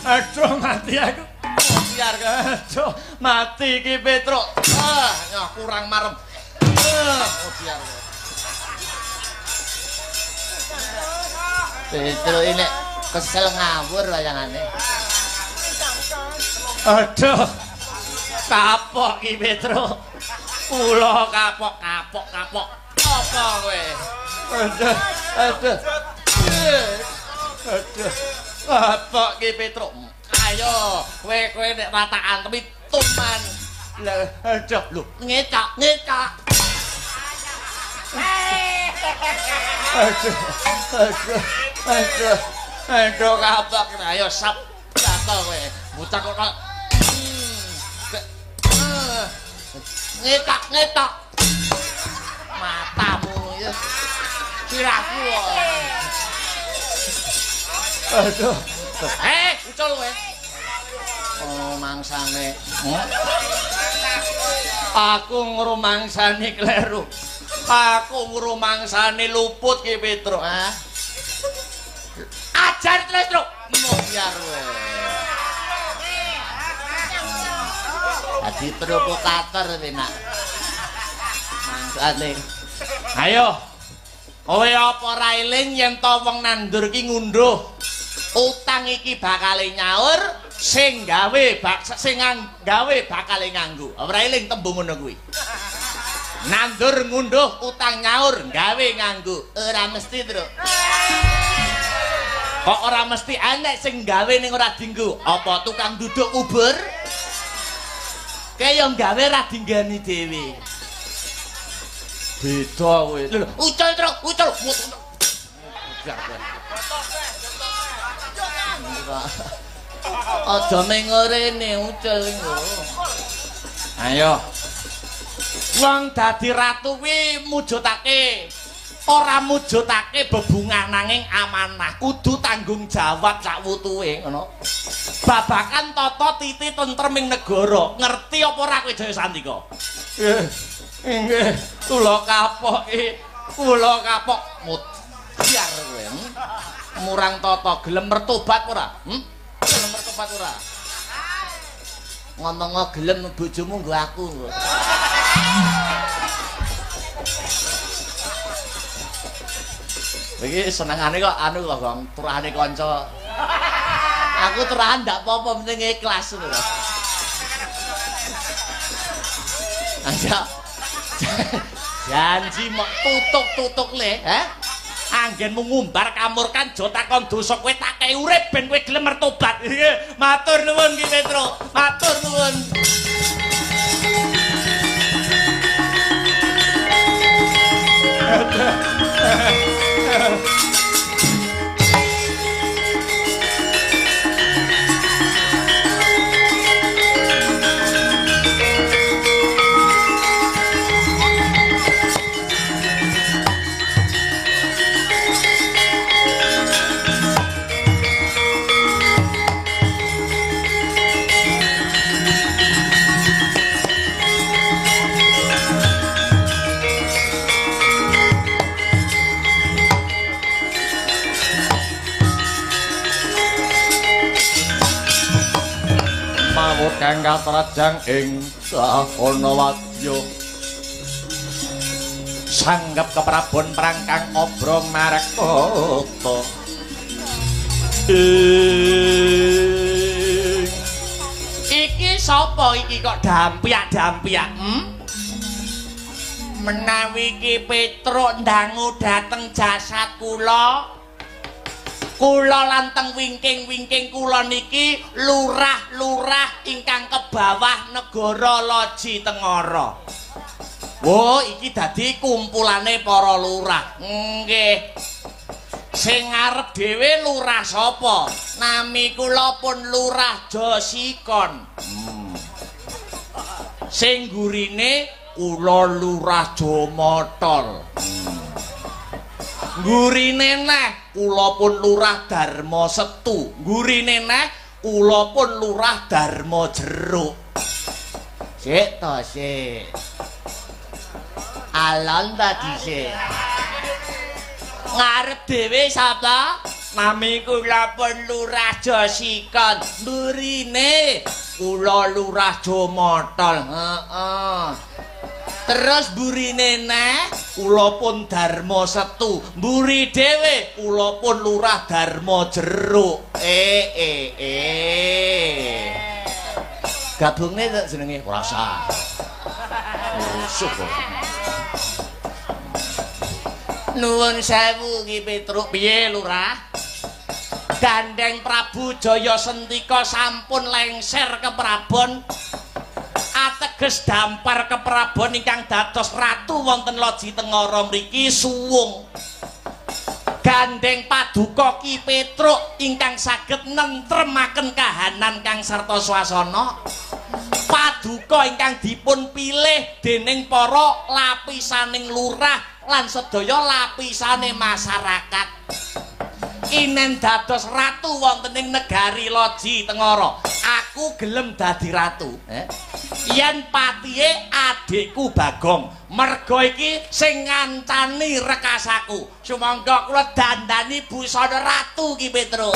Aduh mati aku. Aduh mati iki Petruk. Ah, kurang marem. Biar. Petruk ini kesel ngawur wayangane. Aduh. Kapok iki Petruk. Kula kapok kapok kapok. Apa kowe? Aduh, aduh. Aduh. Kapok iki Petruk. Ayo, kowe kowe nek tak antemi tuman. Lah, aduh, lho, ngecak, ngecak. Aduh, aduh, aduh. Aduh, kapok. Ayo sap gatel kowe. Bocah kok ngetak, ngetak. Matamu ya. Sirahku. Aduh. Ucul kowe. Oh, mangsane. Aku ngrumangsani kleru. Aku ngrumangsani luput Ki Petruk, ha. Ajar terus, Truk. Moyar kowe. Dadi provokator kowe, Nak. Mangsane. Ayo. Kowe apa ora eling yen to wong nandur ki ngunduh? Utang iki bakale nyaur, sing gawe sing gawe bakale nganggo. Ora eling tembung ngono kuwi. Nandur ngunduh utang nyaur, gawe nganggo. Ora mesti, Truk. Kok ora mesti enek sing gawe ning ora dinggo? Apa tukang duduk kubur? Kaya gawe ora dinggani dhewe. Beda kowe. Lho, ucul, Truk, ucul. Aja mengorene ucul engko. Ayo. Wong dadi ratu kuwi mujudake ora mujudake bebungah nanging amanah, kudu tanggung jawab sak wutuhe ngono. Babakan tata titi tentreming negara. Ngerti apa ora kowe Jaya Santika? Nggih. Nggih, kula kapok iki. Kula kapok mutiar kowe. Murang tata gelem mertobat ora? Gelem mertobat ora? Ngomong gelem bojomu nggo aku. Iki senengane kok anu lho, Gong, turahane kanca. Aku turahan ndak apa-apa, penting ikhlas lho. Ayo. Janji mok tutuk-tutuk le, ha? Anggenmu ngumbar kamurkan aja takon dosa kowe tak kei urip ben kowe gelem mertobat. Matur nuwun Ki Petruk, matur nuwun. Kang katrajang ing sahana wadya sanggep keprabon prangkang obro marekota iki sapa iki kok dampiak-dampiak? Menawi Ki Petruk ndangu dhateng jasad kula, kula lanteng wingking-wingking kula niki lurah-lurah ingkang kebawah negara Loji Tengara. Wo, iki dadi kumpulane para lurah. Nggih. Sing ngarep dhewe lurah sapa? Nami kula pun Lurah Josikon. Sing gurine kula Lurah Jomotol. Gurine neh kula pun Lurah Darma Setu. Gurine neh kula pun Lurah Darma Jeruk. Sik to sik. Alon ta dhisik. Ngarep dhewe sapa? Nami kula pun Lurah Josikon. Gurine kula Lurah Jomotol. Heeh. Terus burine neh kula pun Darma Setu. Mburi dhewe kula pun Lurah Darma Jeruk. Gabungne tak jenenge ora usah. Rusuh kok. Nuwun sewu Ki Petruk. Piye Lurah? Gandeng Prabu Jaya Sentika sampun lengser ke Prabon. Ateges Ateges dampar keprabon ingkang dados ratu wonten Loji Tengara mriki suwung. Gandeng paduka Ki Petruk ingkang saged nentremaken kahanan kang sarta swasana. Paduka ingkang dipun pilih dening para lapisaning lurah lan sedaya lapisane masyarakat. Inen dados ratu wonten ing negari Loji Tengara. Aku gelem dadi ratu. Yen patihe adikku Bagong, merga iki sing ngancani rekasaku. Sumangga kula dandani busana ratu Ki Petruk.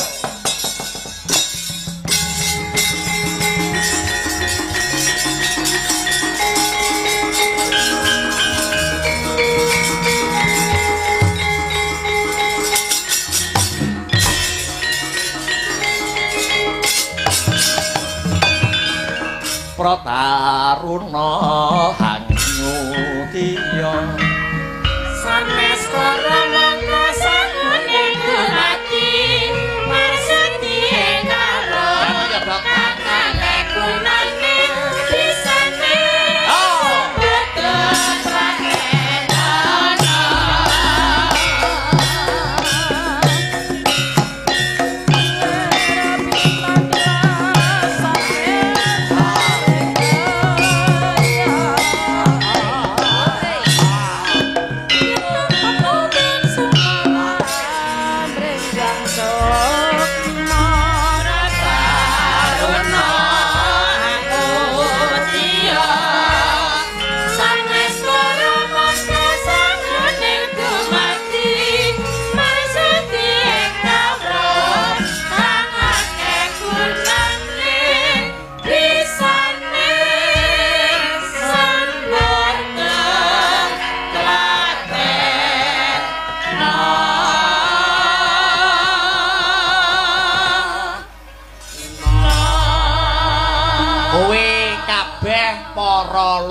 Prataruna hanyutiya sanes kara mangka sangune dumadi marsudi karo kakane gunane bisane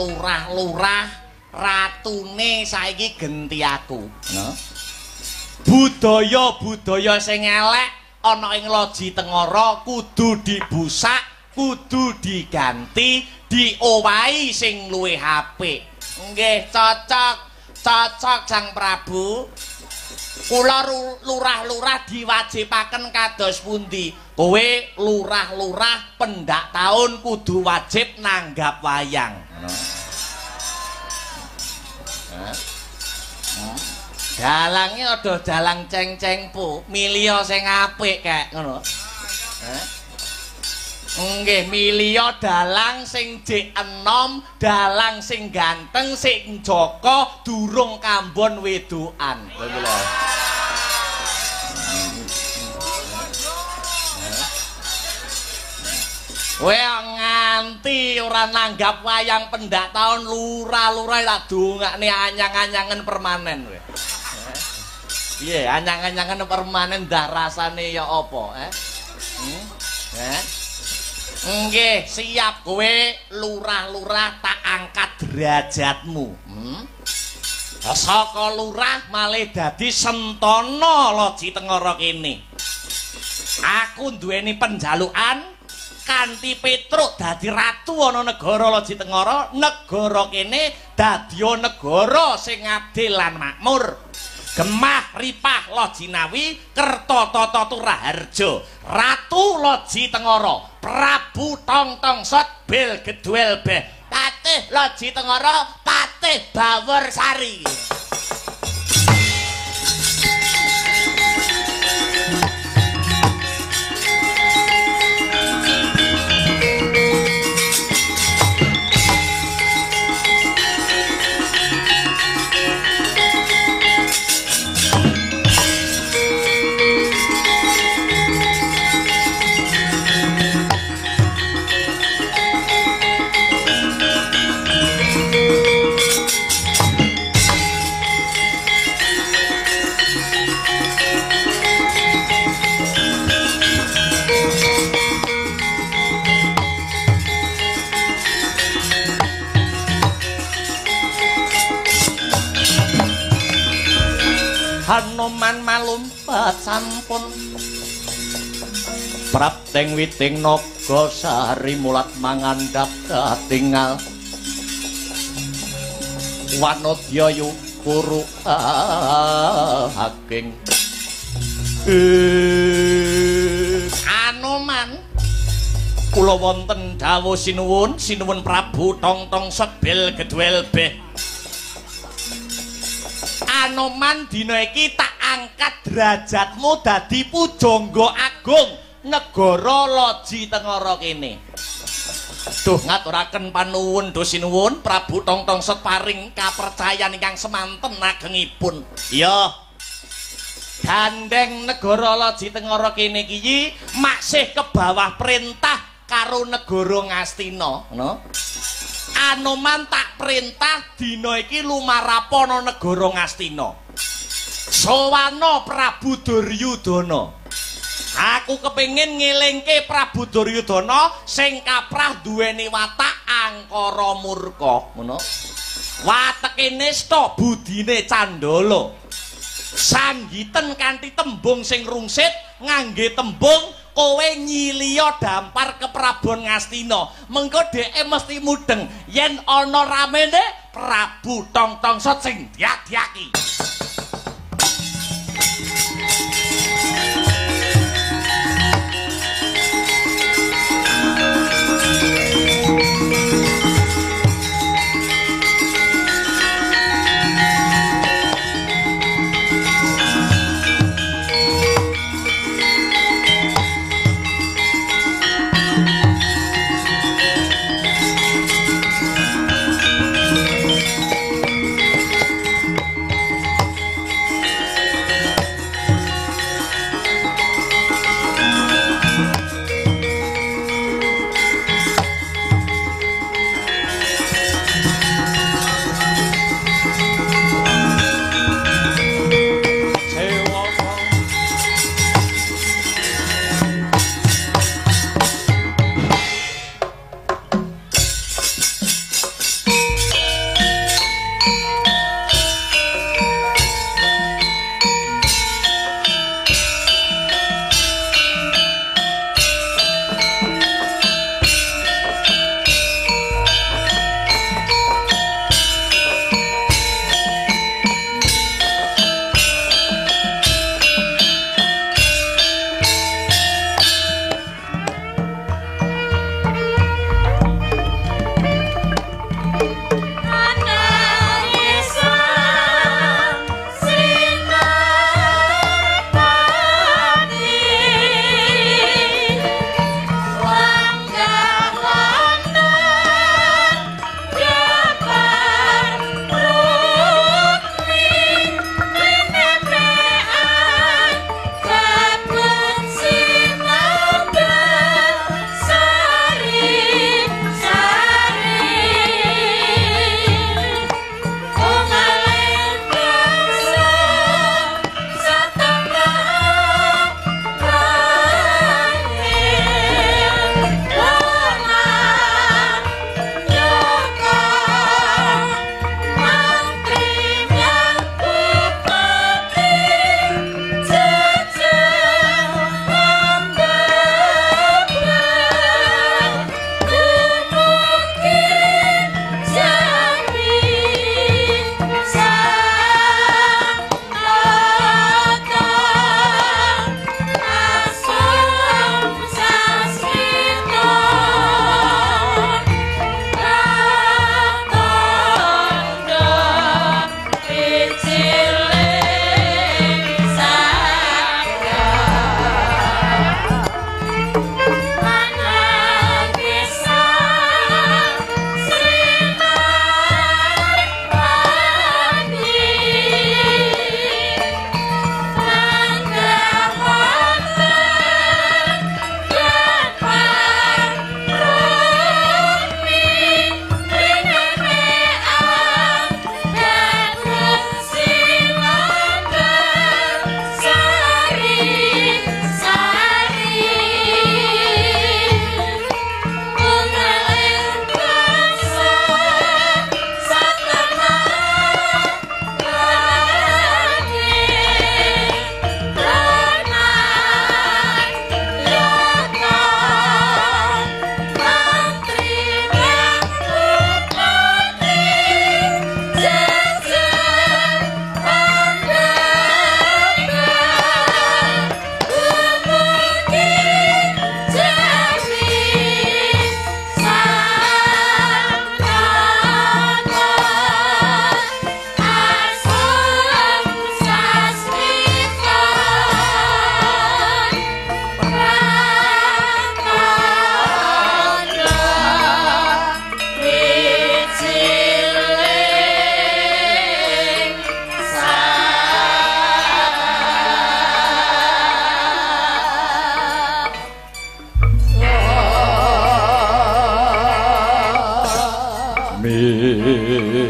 Lurah-lurah ratune saiki genti aku. Budaya-budaya sing elek ana ing Loji Tengara kudu dibusak, kudu diganti, diowahi sing luwih apik. Nggih, cocok. Cocok Sang Prabu. Kula lurah-lurah diwajibaken kados pundi? Kowe lurah-lurah pendak taun kudu wajib nanggap wayang. Dalange aja dalang ceng-cengpu, milih sing apik kek ngono. Nggih, milih dalang sing jek enom, dalang sing ganteng, sing jaka, durung kambon wedokan. Lha kuwi lho. Kowe nganti ora nanggap wayang pendak taun lurah-lurah tak dongakne anyang-anyangen permanen kowe. Piye anyang-anyangen permanen dah rasane ya apa, Nggih, siap kowe lurah-lurah tak angkat derajatmu. Saka lurah malih dadi sentana Loji Tengara kene. Aku duweni penjalukan kanthi Petruk dadi ratu ana negara Loji Tengara, negara kene dadi negara sing adil lan makmur. Gemah ripah Lojinawi kerta tata Turaharja, Ratu Loji Tengara, Prabu Tong Tong Sot Bel Geduel Beh, Patih Loji Tengara, Patih Baworsari. Hanoman malumpat sampun prapteng witing naga sari mulat mangandhap katingal. Wanodya yu kuru ageng. Anoman kula wonten dawuh sinuwun, sinuwun Prabu Tong-tong Sebel Gedwel Beh. Anoman dina iki tak angkat derajatmu dadi pujangga agung negara Loji Tengara kene. Duh ngaturaken panuwun duh sinuwun Prabu Tong-tong Set paring kapercayan ingkang semanten agengipun. Iya. Gandeng negara Loji Tengara kene iki maksih ke bawah perintah karo negara Ngastina, ngono. Anoman tak perintah dina iki lumarapana negara Ngastina. Sowana Prabu Duryudana. Aku kepengin ngelingke Prabu Duryudana sing kaprah duweni watak angkara murka, ngono. Wateke nista, budine candala. Sanggiten kanthi tembung sing rungsit, ngangge tembung kowe nyiliya dampar ke Prabon Ngastina. Mengko dheke mesti mudeng yen ana ramene Prabu Tong-tong Set sing diak-diaki.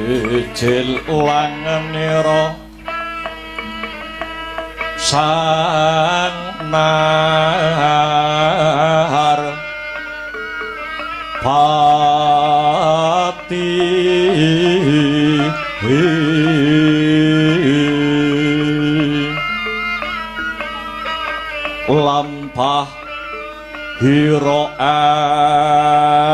Wijil langenira sang nahar pati lampah hira alon.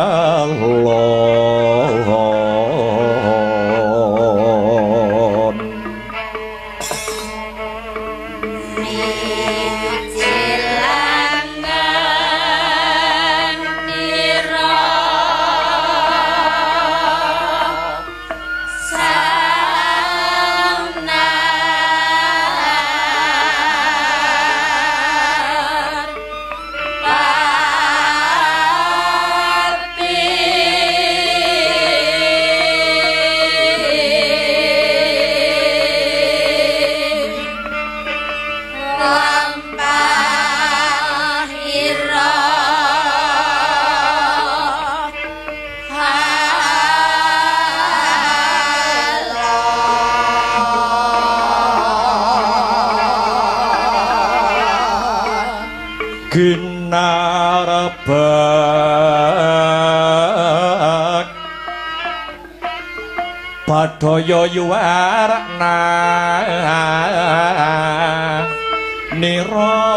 Ginarbak Badaya yuwarna nira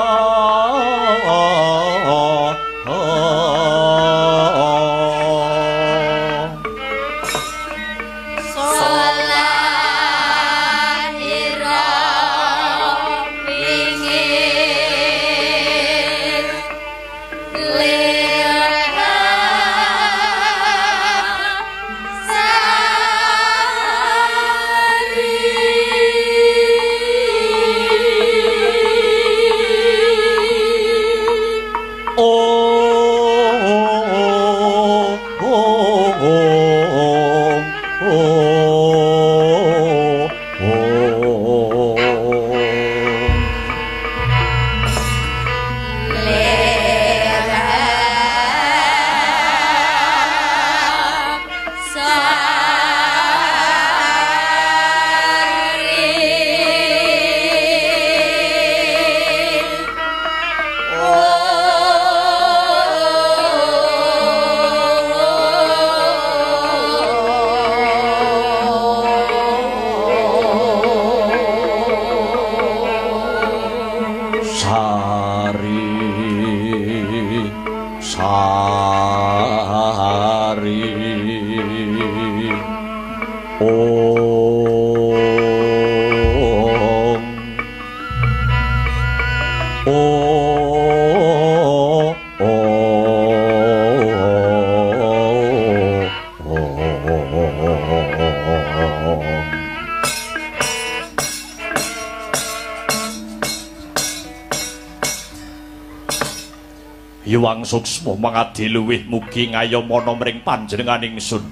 Hyang Suksma mangadi luwih mugi ngayomana mring panjenengan ingsun.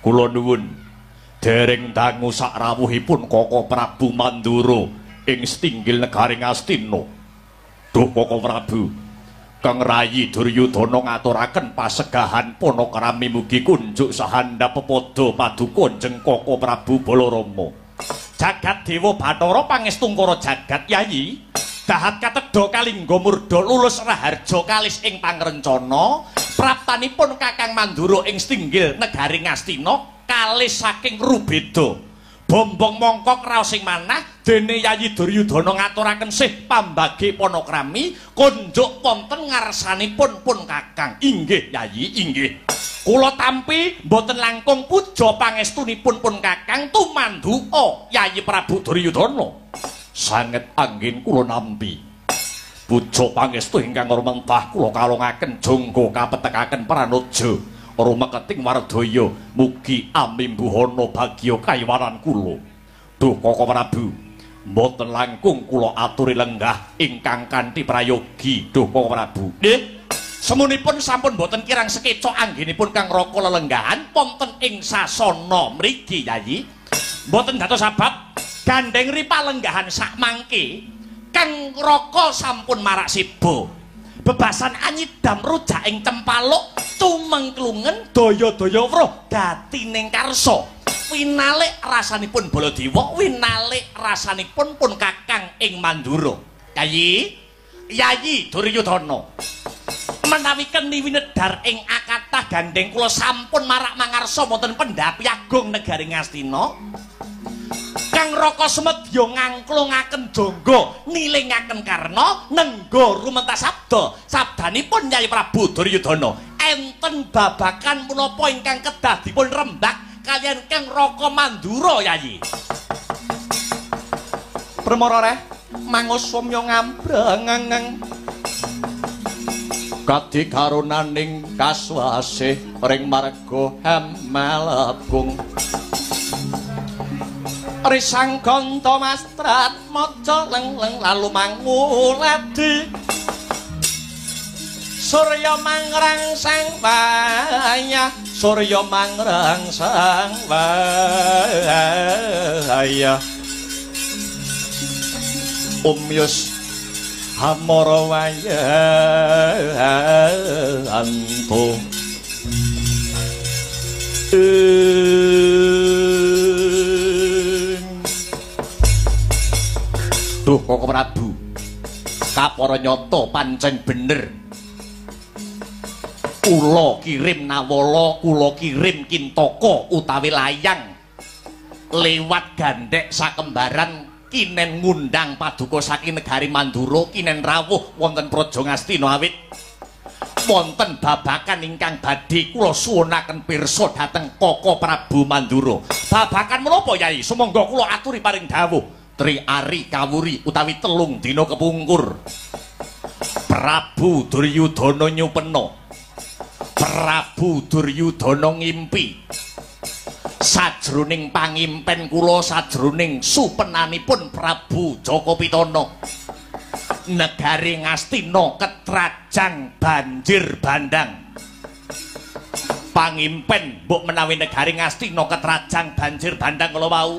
Kula nuwun dereng dangu sakrawuhipun Koko Prabu Mandura ing setinggil negari Ngastina. Duh Koko Prabu, Kang Rayi Duryudana ngaturaken pasegahan panakrami mugi kunjuk sahandap pepada paduka jeng Koko Prabu Balarama. Jagat Dewa Bathara pangestungkara jagat Yayi. Dahat katedha kalingga murda lulus raharja kalis ing pangrencana praptanipun Kakang Mandura ing setinggil negari Ngastina kalis saking Rubeda. Bombong mongkok raos ing manah dene Yayi Duryudana ngaturaken sih pambagi panakrami konjuk wonten ngarsanipun pun Kakang. Inggih Yayi, inggih. Kula tampi mboten langkung puja pangestunipun pun Kakang tumanduka Yayi Prabu Duryudana. Sanget anggen kula nampi. Puja pangestu ingkang rumentah kula kalongaken jangga kapetekaken pranoja rumeketing wardaya mugi amimbuhana bagya kaywaran kula. Duh Koko Prabu, mboten langkung kula aturi lenggah ingkang kanthi prayogi. Duh Koko Prabu. Nggih. Semunipun sampun mboten kirang sekeca anggenipun Kang Raka lelenggahan wonten ing sasana mriki Yayi. Mboten dados sebab gandeng ripa lenggahan sakmangke Kang Raka sampun marak siba. Bebasan anyidam rujak ing cempaluk tumengklungen daya-daya weruh gatining karsa. Winalik rasanipun Baladewa, winalik rasanipun pun Kakang ing Mandura. Yayi, Yayi Duryudana. Menawi keni winedhar ing akatah gandheng kula sampun marak mangarsa wonten pendhapi agung negari Ngastina. Kang Raka Sumedya ngangklungaken jangga, nilingaken karna, nengga rumentas sabda. Sabdanipun Yayi Prabu Duryudana. Enten babakan punapa ingkang kedah dipun rembak kaliyan Kang Raka Mandura, Yayi. Permara reh mangus sumya ngambrengeng kadi karunaning kaswasih ring marga hamalebung risang ganta mastrat maca leng-leng lalu manguladi surya mangrangsang wayah surya mangrangsang wayah umyus hamara wayanto. Duh Koko Prabu, kapara nyata pancen bener. Kula kirim Nawala, kula kirim Kintaka utawi layang lewat gandhek sakembaran kinen ngundang paduka saking negari Mandura kinen rawuh wonten Praja Ngastina awit wonten babakan ingkang badhe kula suwunaken pirsa dhateng Koko Prabu Mandura. Babakan menapa Yai? Sumangga kula aturi paring dawuh. Tri ari kawuri utawi 3 dina kepungkur Prabu Duryudana nyupena, Prabu Duryudana ngimpi sajroning pangimpen kula, sajroning supenanipun Prabu Jaka Pitana, negari Ngastina ketrajang banjir bandang. Pangimpen mbok menawi negari Ngastina ketrajang banjir bandang kala wau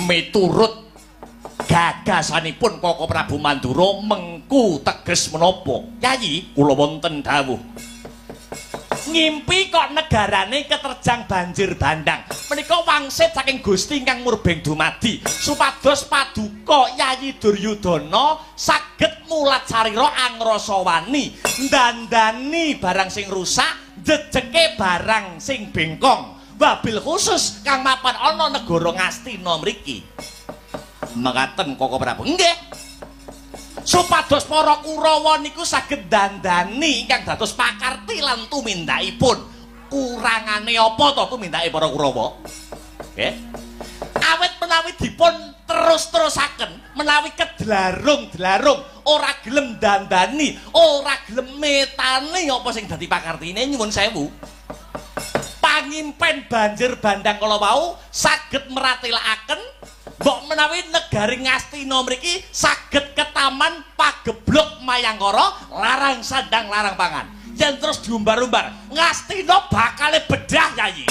miturut gagasanipun Koko Prabu Mandura mengku teges menapa? Yayi, kula wonten dawuh. Ngimpi kok negarane keterjang banjir bandang. Menika wangsit saking Gusti ingkang murbeng dumadi supados paduka Yayi Duryudana saged mulat sarira angrasa wani, ndandani barang sing rusak, jejeke barang sing bengkong. Wabil khusus kang mapan ana negara Ngastina mriki. Mekaten Koko Prabu. Nggih. Supados para Kurawa niku saged dandani ingkang dados pakarti lan tumindakipun. Kurangane apa to tumindake para Kurawa? Nggih. Awit menawi dipun terus-terusaken, menawi kedlarung-dlarung ora gelem dandani, ora gelem metani apa sing dadi pakartine, nyuwun sewu. Pangimpen banjir bandang kala wau saged meratelakaken mbok menawi negari Ngastina mriki saged ketaman pagebluk mayangkara larang sandang larang pangan. Yen terus diumbar-umbar Ngastina bakale bedah Yayi.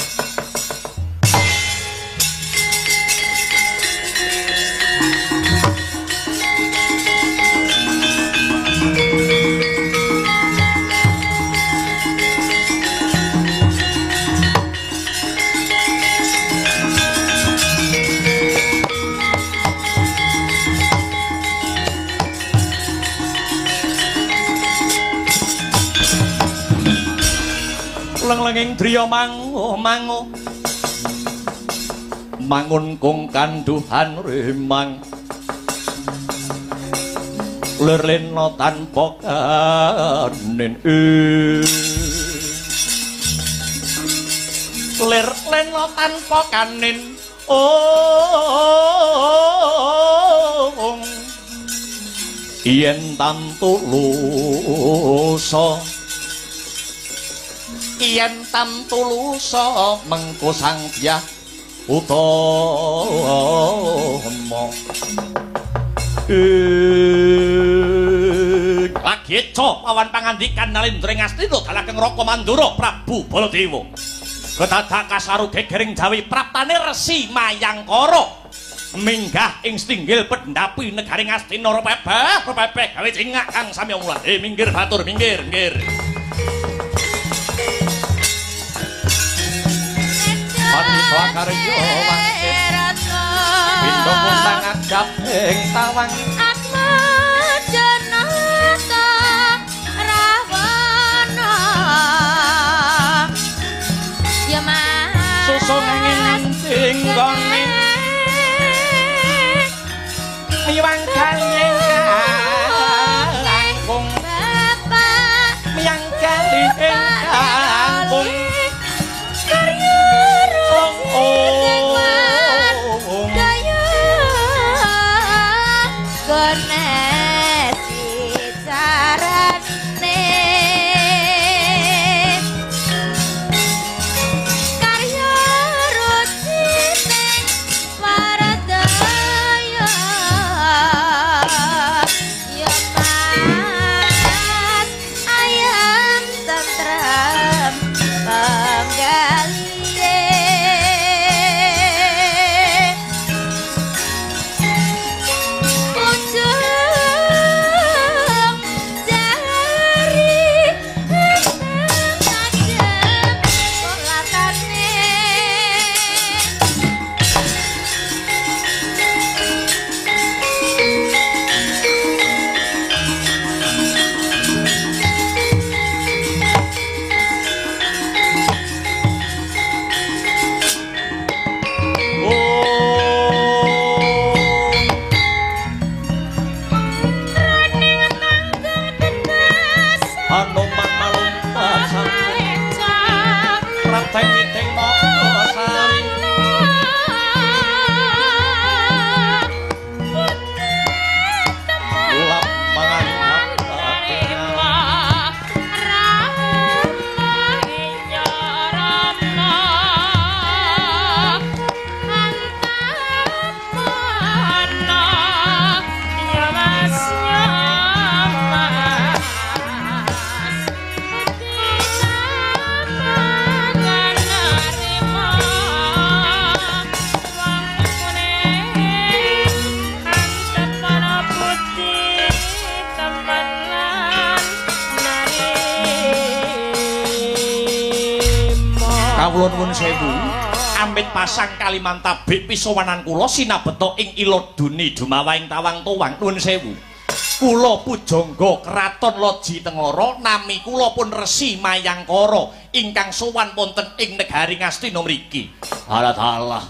Leng-lenging driya mangu mangu mangun kung kanduhan remang lir lena tanpa kanin lir lena tanpa kanin ong yen tantu lusa yen tamtu lusa mengko sang dyah utama. Lagi eco pawan pangandikan Nalendra Ngastina dalakeng Raka Mandura Prabu Baladewa. Kedadak kasaru gegering Jawi praptane Resi Mayangkara minggah ing stinggil pendhapi negari Ngastina repebeh repebeh gawe cingak kang samya mulat. Minggir batur minggir minggir. Pandita karya wangsit pindha kundang agap ing tawang Atmajanaka Rawana ya Mas susun ing nggone miwang kali ingkang Bapak miyang kali ingkang karya daya gonesi carane karya rucine waradaya ya Mas ayam tentrem penggalie ujung jari tajem polatane. Hanuman malumpat sampun prateng miting maka sari ulap mangan Kawula nuwun sewu amit pasang Kalimantabik pisowanan kula sinabeta ing Iladuni dumawahing tawang towang nuwun sewu. Kula pujangga kraton Loji Tengara nami kula pun Resi Mayangkara ingkang sowan wonten ing negari Ngastina mriki. Alah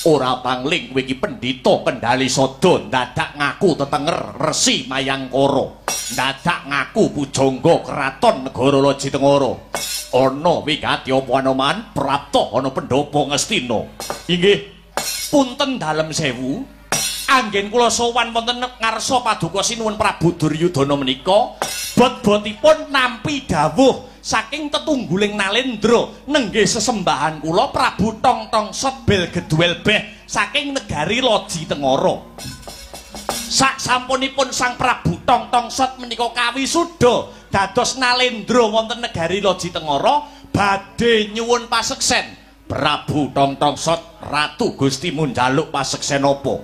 ora pangling kowe iki pendhita kendhali sada dadak ngaku tetenger Resi Mayangkara. Dadak ngaku pujangga kraton negara Loji Tengara. Ana wigati apa Anoman prapta ana pendhapa Ngastina. Inggih punten dalem sewu anggen kula sowan wonten ngarsa paduka sinuwun Prabu Duryudana menika bot-botipun nampi dawuh saking tetungguling Nalendra nenggih sesembahan kula Prabu Tong Tong Sot Bel Geduel Beh saking negari Loji Tengara. Sak sampunipun Sang Prabu Tong Tong Sot menika kawisuda dados Nalendra wonten negari Loji Tengara badhe nyuwun paseksen. Prabu Tong Tong Sot Ratu Gusti munjaluk paseksen apa?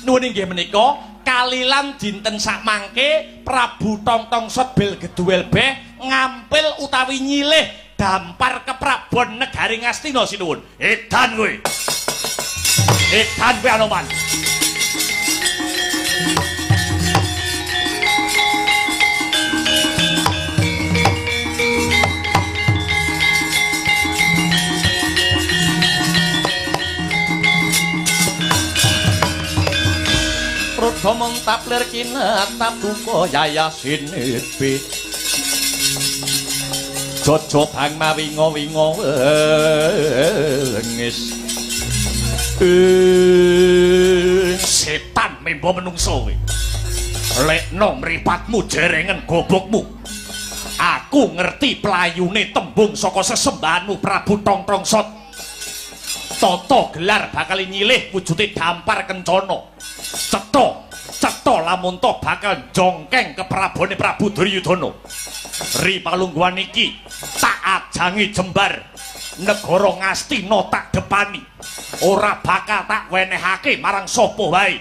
Nuwun inggih menika kalilan dinten sakmangke Prabu Tong Tong Sot Bel Geduel Beh ngampil utawi nyilih dampar keprabon negari Ngastina sinuwun. Edan kowe. Edan kowe Anoman. Rudha mentaplir kinetap duka yayasinipi Jojo bang mawinga-winga wengis. Setan membo menungso kowe. Lekno mripatmu jerengen gobokmu. Aku ngerti playune tembung saka sesembahanmu Prabu Tong Tong Sot. Tata gelar bakal nyilih wujude dampar kencana. Cetha, cetha lamun to bakal jongkeng keprabone Prabu Duryudana. Ri palungguhan iki tak ajangi jembar negara Ngastina tak depani. Ora bakal tak wenehake marang sapa wae.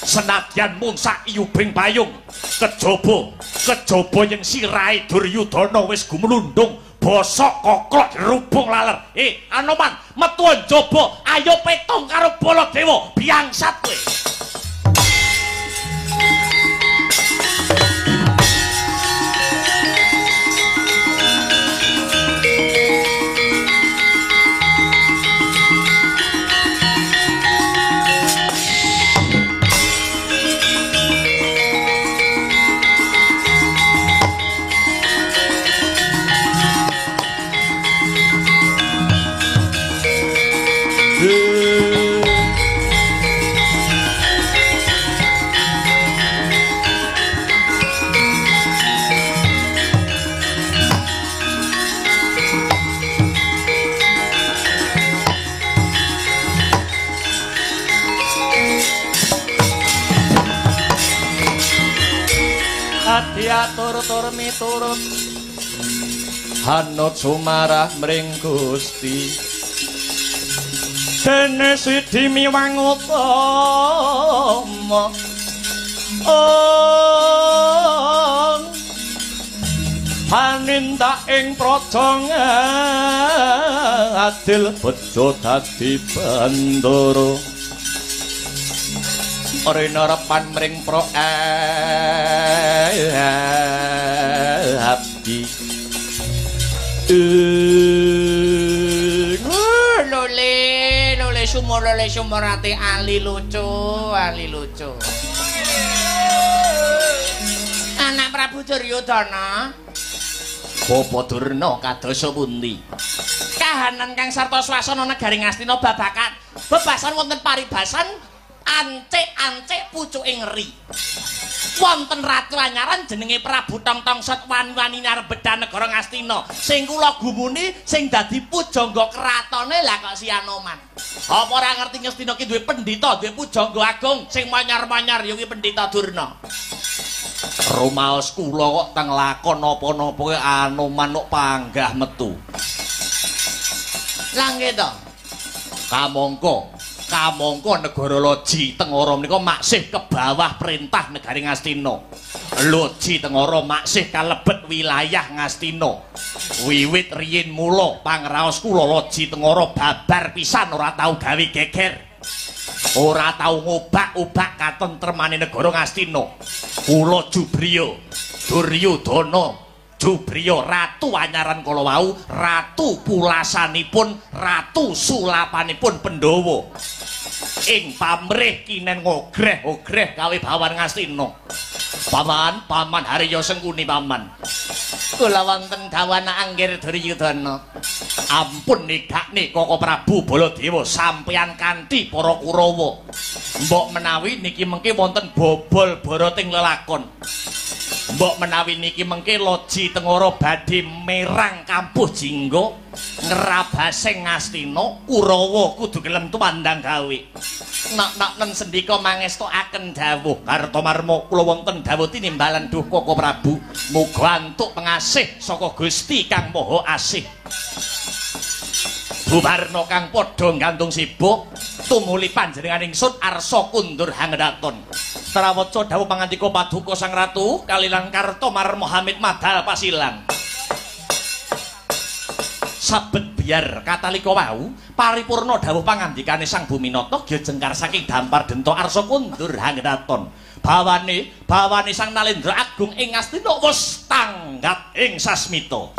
Senadyan mung sak iyubing payung, kejaba, kejaba yen sirahe Duryudana wis gumlundung Bosok koklok dirubung laler. Anoman, metu njaba, ayo petung karo Baladewa, biangsat kowe. Diatur-tur miturut hanut sumarah mring Gusti dene sidi miwang utama ong panindak ing praja adil bejo dadi bandara rena repan mring pro abdi. Lole lole sumur lole sumurate ali lucu ali lucu. Anak Prabu Duryudana. Bapa Durna kados pundi? Kahanan kang sarta swasana negari Ngastina babakan bebasan wonten paribasan ancik-ancik pucuke ngeri. Wonten ratu anyaran jenenge Prabu Tong-Tongsot wani-wani nyarbedan negara Ngastina. Sing kula gumuni sing dadi pujangga kratone lah kok si Anoman. Apa ora ngerti Ngastina ki duwe pendhita, duwe pujangga agung sing manyar-manyar ya kuwi Pendhita Durna. Rumaos kula kok teng lakon napa-napa Anoman kok panggah metu. Lah nggih to. Kamangka kamangka negara Loji Tengara menika maksih ke bawah perintah negari Ngastina. Loji Tengara maksih kalebet wilayah Ngastina. Wiwit riyin mula pangraos kula Loji Tengara babar pisan ora tau gawe geger. Ora tau ngobak-obak katentremane negara Ngastina. Kula Jubriya, Duryudana Jubriya ratu anyaran kala wau, ratu pulasanipun, ratu sulapanipun Pandhawa. Ing pamrih kinen ngogreh-ogreh gawe bawan Ngastina. Paman, paman Harya Sengkuni paman. Kula wonten dawana anggir Duryudana. Ampun nigakne Koko Prabu Baladewa sampeyan kanthi para Kurawa. Mbok menawi niki mengke wonten bobol barating lelakon. Mbok menawi niki mengke Loji Tengara badhe merang kampuh jingga ngrabasing Ngastina, Kurawa kudu gelem tumandang gawe. Nok-nok sendika mangestokaken dawuh Kartomarma kula wonten dawuh tinimbalan duh Koko Prabu. Muga antuk pengasih saka Gusti Kang Maha Asih. Bubarna kang padha gantung sibuk tumuli panjenengan ingsun arsa kundur hangdaton. Trawaca dawuh pangandika paduka Sang Ratu kalilang Kartomarma Hamid madal pasilang. Sabet biar katalika wau paripurna dawuh pangandikane Sang Buminata gyejengkar saking dampar denta arsa kundur hangdaton. Bawane bawane Sang Nalendra Agung ing Ngastina wis tanggap ing sasmita.